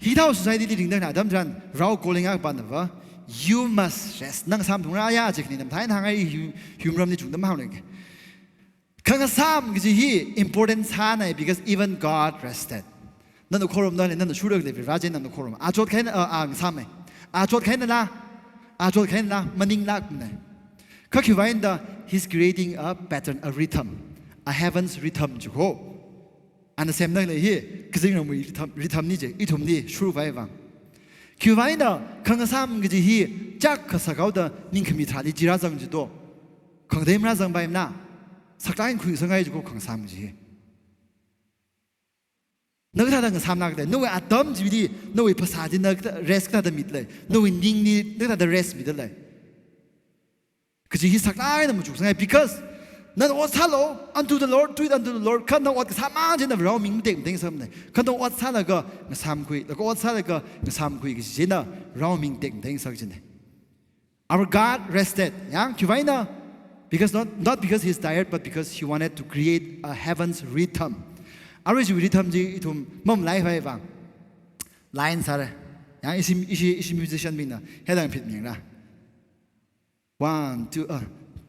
Hithāwui society li ringda khalei atam tharan, Varewui calling akha pāna va, you must rest. Ngasām thungra ya, chikni nam thai nang ai hu-, humram ni chungda mahāngna. Khangasām kaji hi important sāna, because even God rested. Nana khorumda lei, nana shurda khalei Vare chi nana khorum. A chot kahaina, a, a ngasāmei. A chot kahaina la, a chot kahaina la, maninglākmana. Kha khiwuivang da, he's creating a pattern, a rhythm, a heaven's rhythm chi ko. Ana semda lei hi, kazingramwui rhythm, rhythm ni chi, ithumli shurkhavai vang. Khiwuivang da, khangasām kaji hi, chak khasak haoda, ningkhami tharāli chi rāzang chi to. Khangatei marāzangpaimana, saklāk eina khuisāngai chi ko khangasām kaji hi. Na kathāda ngasāmlāka da, nawui atam chili, nawui phasāli na kathā rest kathāda mida lei, nawui ningli na kathāda rest mida lei. Kaji hi saklāk eina machuksāngai, because nana ot sālu, unto the Lord, do it unto the Lord. Kha na ot kasā mang china Varewui ming matek mateng sāmana. Kha na ot sālaga ngasāmkhui, laga ot sālaga ngasāmkhui kaji china Varewui ming matek mateng sā kajina. Our God rested. Yang, khiwuivang na? Because not, not because he's tired, but because he wanted to create a heaven's rhythm. Arui chiwui rhythm chi ithum mamalai khavai vang. Line sāra. Yang, ishi, ishi, ishi musician bingna hithāda phit mingra. One, two, uh,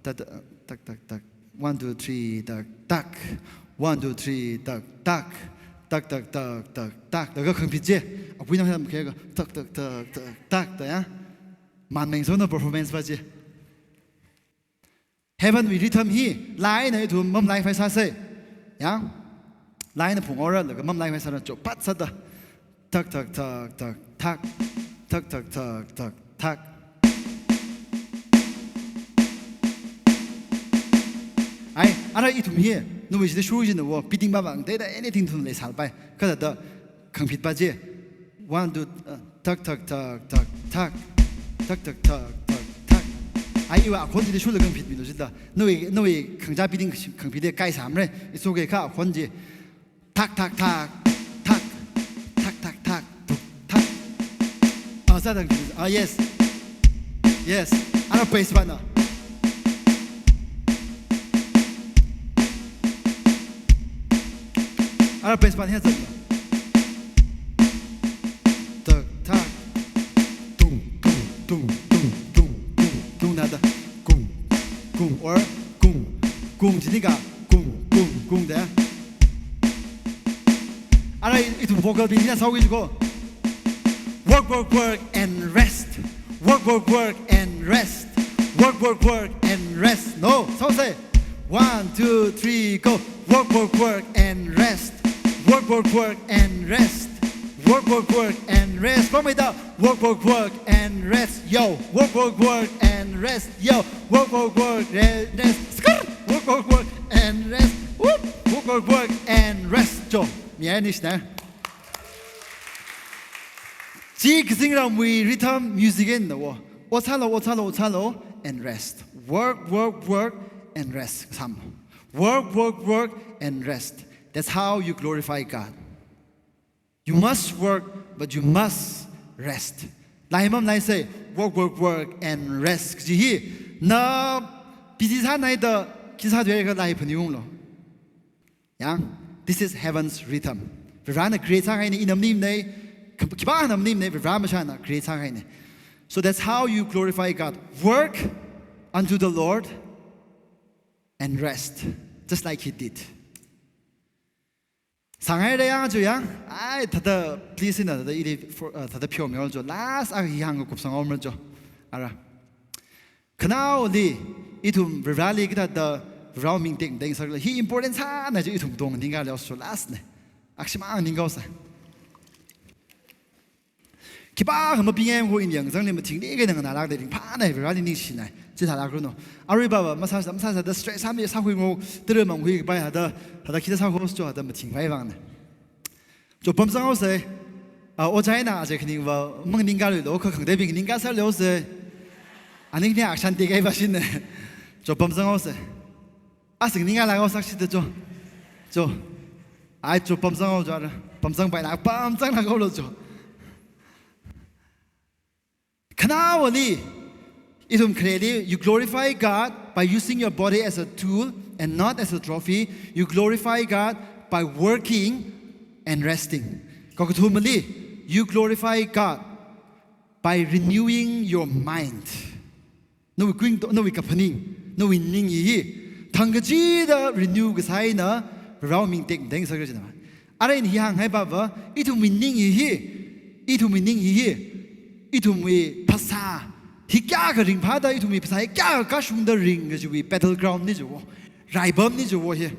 tak, tak, tak, tak, tak. One, two, three, tak, tak. One, two, three, tak, tak. Tak, tak, tak, tak, tak. Laga khangphit chi. Apui nang ham khe ka tak, tak, tak, tak, tak, da ya. Manmeng sona performance pa chi. Heaven wui rhythm hi, line na ithum mamalai khavai sāsei. Yang, line na phunghaora, laga mamalai khavai sāra, chotpat sāda. Tak, tak, tak, tak, tak. Tak, tak, tak, tak, tak. Ai, ara ithum hi, nawui chida shur china wo, beating pa vang, da da anything ithum leisāpai. Kathāda, khangphit pa chi. One, two, uh, tak, tak, tak, tak, tak. Tak, tak, tak, tak, tak. Ai, iwui akhon chili shurlaga khangphit milu chida. Nawui, nawui khangachā beating khangphit de kai sāmara. It's okay kha akhon chi. Tak, tak, tak, tak. Tak, tak, tak, tuk, tak. Ah, sāda, ah, yes. Yes. Ara bass pa na. Ara bass pa hi zang. Tak, tak. Tung, tung, tung, tung, tung, tung, tung, nada. Kung, kung, or kung, kung, chini ka, kung, kung, kung, da. Ara ithum vocal beat hina sāki ko. Work, work, work and rest. Work, work, work and rest. Work, work, work and rest. No, sāsei. One, two, three, go. Work, work, work and rest. Work, work, work and rest. Work, work, work and rest. Pangmeida. Work, work, work and rest. Yo. Work, work, work and rest. Yo. Work, work, work and rest. Skrr. Work, work, work and rest. Whoop. Work, work, work and rest. Jo. Miya nishna. Chi kazingramwui rhythm music eina wo. Ot sālu, ot sālu, ot sālu, and rest. Work, work, work, and rest. Sam. Work, work, work, and rest. That's how you glorify God. You must work, but you must rest. Lai mamalaisei, work, work, work, and rest. Kaji hi, na busy sānai da, khi sāthuiakha lai phaningunglu. Yang, this is heaven's rhythm. Varena create sākahaina, ina maningmana, khipāna maningmana, Vare mashana create sākahaina. So that's how you glorify God. Work unto the Lord and rest, just like he did. Sāngai da yang jo yang, ai, thāda, please na, thāda ili for, uh, thāda pheomilu jo, last a yang kupsang omra jo. Ara. Khanaoli, ithum Vareli kathāda Varewui ming tekmateng sākhala, hi important sāna jo ithum tongning kha leo so last na. Akshimang ningkaosai. Khipākha mapingai ko ina yangzangli mathingli kha nganālākda ringphānai, Vareli ningshinai. Chithālākranu. Arui baba masāsā, masāsāda stress sāmi sākhui ngo, tara mangkhui kapai hada, hada khida sākhuiso hada mathingpai vangna. Chopam zanghaosai. A, ojā eina aja khaningva maningkāluilu, kha khangateibing ningkāsāluihaosai. Aning ni akshan tekaiva shinna. Chopam zanghaosai. Asing ningkālākhaosai shida cho. Cho. Ai chopam zanghao cho ara. Pamzangpailāk, pamzanglākhaolu cho. Khanaowali, ithum khareli, you glorify God by using your body as a tool and not as a trophy. You glorify God by working and resting. Kakathumali, you glorify God by renewing your mind. Nawui kuing to, nawui kaphaning, nawui ning hi, hi thangkachida renew kasā eina, Varewui ming tekmatei sāra jina. Ara ina hi hānghai baba, ithumwui ning hi, hi, ithumwui ning hi, hi, ithumwui phasā hi kayākha ringphāda, ithumwui phasā hi kayākha kashungda ring kajiwui battleground ni jiwo. Raipamni jiwo hi.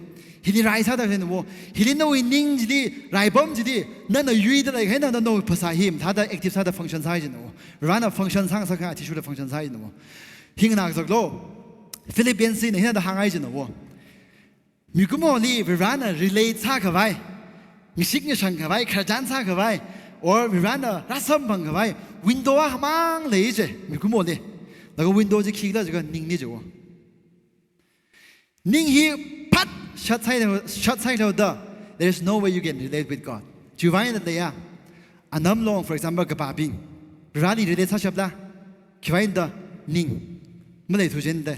Hili rai sāda khalei nawo. Hili nawui ning chili, raipam chili, nana yuida leikha eina nawui phasā hi mathāda active sāda function sāi jinawo. Varena function sāngasak kha athishurda function sāi jinawo. Hi nganākazaklo. Philippians na hina da hānghai jinawo. Mikumoli Varena relate sākhavai, ngashik ngashangkhavai, khararchan sākhavai, or Varena rāsamphangkhavai window akhamang lei je, mikumoli. Laga window chi khikhala jiakha ningni jiwo. Ning hi phat shatsai, shatsaihaoda, there is no way you can relate with God. Chiwuivang eina leiya. Anam long, for example, kapābing. Vareli relate sāshapla. Khiwuivang da ning maleithu jin da.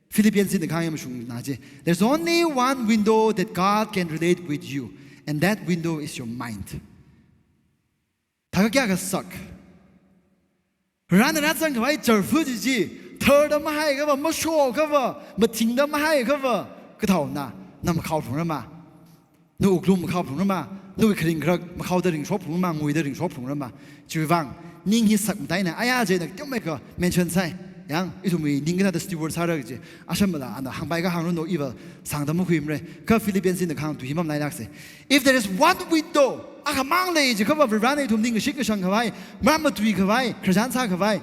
Philippians na kahāng mashungna je. There's only one window that God can relate with you, and that window is your mind. Thākha kayākha sak. Varena rāzangkhavai chārfu chi chi, tharda mahaiakhava, mashoakhava, mathingda mahaiakhava, kathāona, na makhaophungrama. Na wuklung makhaophungrama, nawui kharing kharak makhaoda ringshokphungrama, nguida ringshokphungrama. Chiwuivang, ning hi sakmataina, aya je na teomeikha mention sāi. Yang, ithumwui ning kathāda steward sāra kaji. Ashamala, ana hāngpai kahāng ranu iva sāngda makhuimara. Kha Philippians na kahāng tui hi mamalailāksei. If there is one window, akhamang lei jiakhava Varena ithum ning ngashik ngashangkhavai, maram matuikhavai, khararchan sākhavai,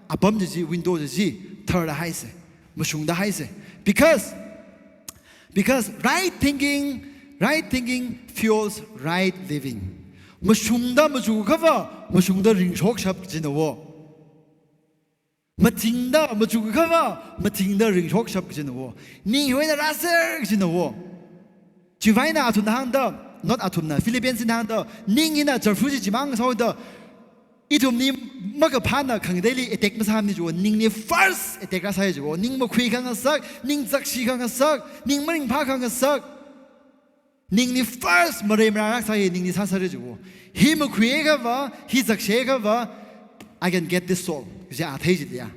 apam chi chi, window chi chi, tharda haisei, mashungda haisei. Because, because right thinking, right thinking fuels right living. Mashungda machukhava, mashungda ringshokshap jinawo. Mathingda machukhava, mathingda ringshokshap jinawo. Ning hiwui eina rāser jinawo. Chiwuivang eina athumna hāngda, not athumna, Philippians na hāngda, ning hina chārfu chi chimang sāhaoda, ithumli makaphāna khangateili attack masāmani jiwo, ningli first attack rāsāi jiwo, ning makhui khangasak, ning zakshi khangasak, ning maringphā khangasak. Ningli first marei marārak sāi, ningli sāsāra jiwo. Hi makhuiakhava, hi zakshiakhava, I can get this soul. Kaji athei chiliya.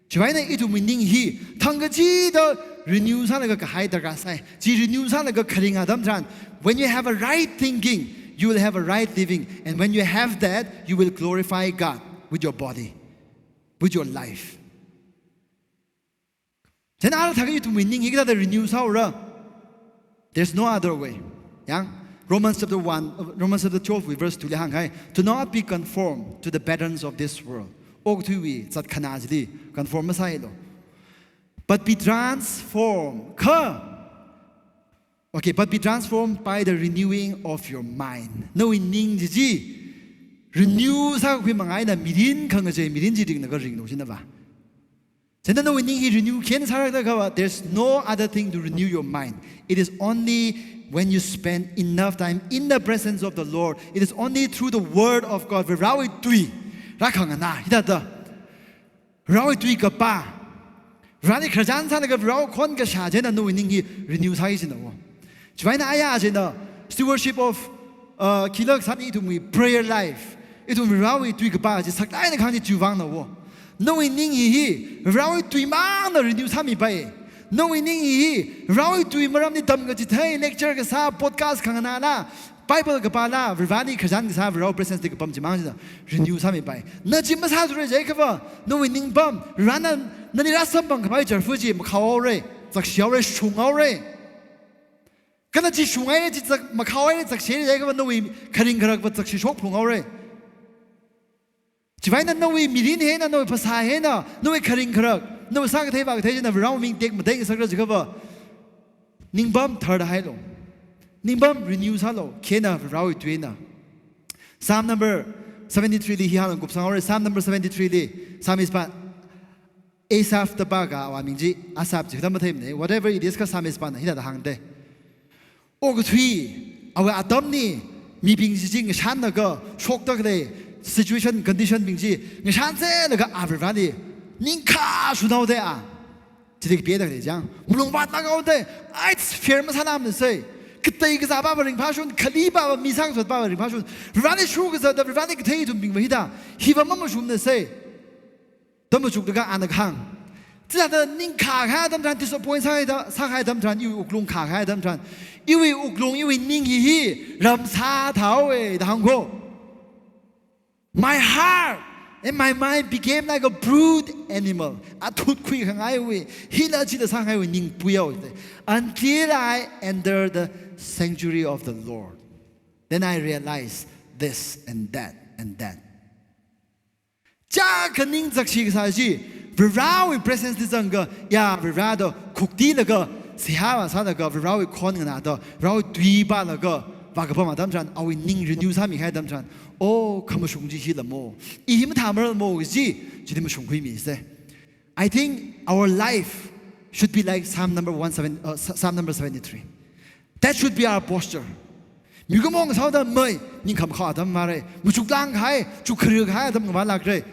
Chiwuivang eina ithumwui ning hi, thangkachida renew sālaga kahai darkar sāi. Chi renew sālaga kharing atam tharan, when you have a right thinking, you will have a right living. And when you have that, you will glorify God with your body, with your life. Then ara thākha ithumwui ning hi kathāda renew sāhaora. There's no other way. Yang, Romans chapter one, uh, Romans chapter twelve, verse two li hānghai, "Do not be conformed to the patterns of this world." Okathuiwui zatkhanā chili conform masālu. But be transformed. Kha. Okay, but be transformed by the renewing of your mind. Nawui ning chi chi renew sākakhui manga eina mirin khangachei, mirin chi ringlaga ringlu jinava. Chieina nawui ning hi renew khikha sārakta khava, there's no other thing to renew your mind. It is only when you spend enough time in the presence of the Lord. It is only through the word of God. Varewui tui rākhanganā hithāda. Varewui tui kapā. Vareli khararchan sālaga Varewui khon kashā chieina nawui ning hi renew sāi jinawo. Chiwuivang eina aya chieina stewardship of, uh, khikhala sāni ithumwui prayer life. Ithum Varewui tui kapā chi saklāk eina kahāng chi chiwuivangnawo. Nawui ning hi hi Varewui tuimangna renew sāmipai. Nawui ning hi hi Varewui tui maramli tamkachithei, lecture kasā, podcast khanganāla, Bible kapāla, Vareli khararchan kasā, Varewui presence li kapam chimang china renew sāmipai. Na chi masāthura jiakhava, nawui ning pam, Varena nali rāsamphangkhavai chārfu chi makhaohaora, zakshihaora, shunghaora. Kala chi shunghaira, chi zak, makhaohaira, zakshaira jiakha va nawui kharing kharak va zakshi shok phunghaora. Chiwui vangna nawui mirin hina, nawui phasā hina, nawui kharing kharak, nawui sākathei vākathei china Varewui ming tekmatei ngasakra jiakha va, ningpam tharda hailu. Ningpam renew sālu, khina Varewui tuina. Psalm number seventy-three li hi hāngkupsanghaora, Psalm number seventy-three li, Psalmist pa, Asaph da pāka, awui ming chi Asaph chi kathā matheimana, whatever it is, kha Psalmist pana hithāda hāngda. Okathui, awui atamli, mibing chi chi ngashanlaga, shokda khalei situation, condition bing chi ngashanzelaga a Vareli ningkha shunaoda a. Chili kapida khalei chang, malung vātlāk haoda, ai, fear masālamnasei. Katei kazāpava ringphāshun, khalipa va mi sākazatpava ringphāshun, Vareli shukazatda, Vareli kathei ithumbing va hithā, hiva mamashungnasei da machukda ana kahāng. Chithāda ningkhā kahai atam tharan, disappoint sāhaida, sākahai atam tharan, iwui wuklung khākahai atam tharan, iwui wuklung, iwui ning hi hi ramsā thaowa da hāngko. My heart and my mind became like a brute animal. Athut khuikhangaiwui, hila chila sāngaiwui ning puihaowa. Until I enter the sanctuary of the Lord, then I realize this and that and that. Chākha ning zakshi kasā chi, Varewui presence li zangka, ya Vare da khuktilaga, seihā vāsālaga, Varewui khon nganāda, Varewui tui pālaga vākapam atam tharan, awui ning renew sāmikahai atam tharan, oh, khamashung chi hila mo, i hi mathāmaralmo kaji chi, chili mashungkhuimise. I think our life should be like Psalm number one seven, uh, Psalm number seventy-three. That should be our posture. Mikumo ngasāhaoda mai, ningkhamakhao atam mara, machuklāngkahai, chukkhara kahai atam ngavālākra.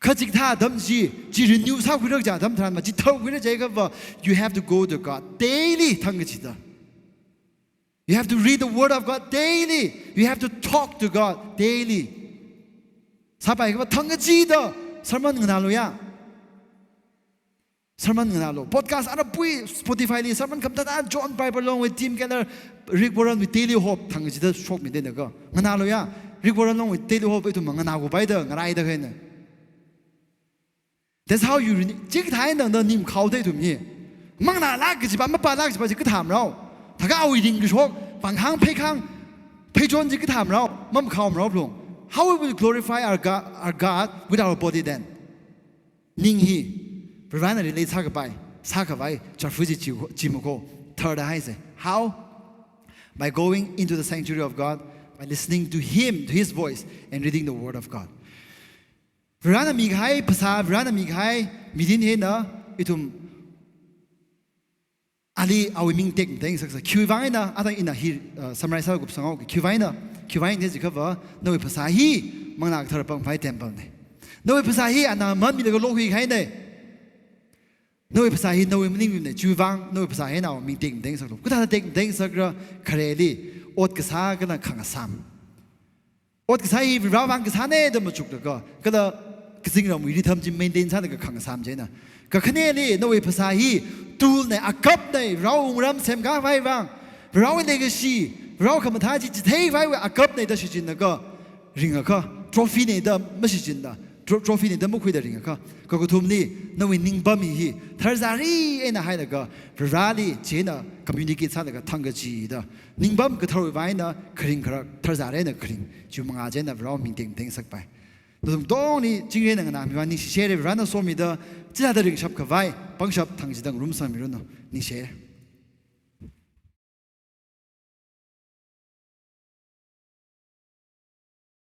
Kha chikathā atam chi, chi renew sākhuirak kaja atam tharan ma, chi tharkhuirak jiakha va, you have to go to God daily, thangkachida. You have to read the word of God daily. You have to talk to God daily. Sāpaiakha va thangkachida sermon nganālu ya. Sermon nganālu. Podcast ara pui Spotify li sermon khamathā, John Piper along with Tim Keller, Rick Warren wui Daily Hope, thangkachida shokmida na ka. Nganālu ya. Rick Warren along with Daily Hope ithum nganākupaida, ngaraida kahaina. That's how you renew. Chikathā eina tangda ning makhaoda ithum hi. Manganālāk kajipa, mapālāk kajipa chi kathāmarao. Thākha awui ringkashok, pāngkhang, pheikhang, pheichon chi kathāmarao, mamakhaomarao phalung. How we will glorify our God, our God with our body then? Ning hi, Varena relate sākapai, sākhavai, chāfu chi chi, chi mako, tharda haise. How? By going into the sanctuary of God, by listening to Him, to His voice, and reading the Word of God. Varena mikahai phasā, Varena mikahai mirin hina, ithum ali awui ming tekmatei ngasaksa. Khiwui vang eina, atang ina hi, uh, summarize sākupsanghaoki. Khiwui vang eina, khiwui vang eina jiakha va, nawui phasā hi Manglā Kathara pangkhavai temple na. Nawui phasā hi ana manmilaga lokhuikahaina. Nawui phasā hi nawui maningmana. Chiwui vang nawui phasā hina awui ming tekmatei ngasaklu. Kathāda tekmatei ngasakra, khareli ot kasā kala khangasām. Ot kasā hi Varewui vang kasāna da machukda ka, kala kazingramwui rhythm chi maintain sāda ka khangasām china. Kakhaneli nawui phasā hi tool na, akapna, Varewui wungram semkhavai vang, Varewui leikashi, Varewui khamathā chi chitheikhavaiwui akapna da shichinda ka ringakha, trophy na da mashichinda, tro-, trophy na da makhuida ringakha, kakathumli nawui ningpam hi tharzari eina hailaga, Vareli china communicate sālaga thangkachida. Ningpam katharawui vang eina kharing kharak, tharzari eina kharing, chi mangā china Varewui ming tekmatei ngasakpai. Nathum tongli chingri eina nganāmi vang ningshishire, Varena somida, chithāda ringshap khavai pangshap thangkachida ngarumsangmiranu, ningshire.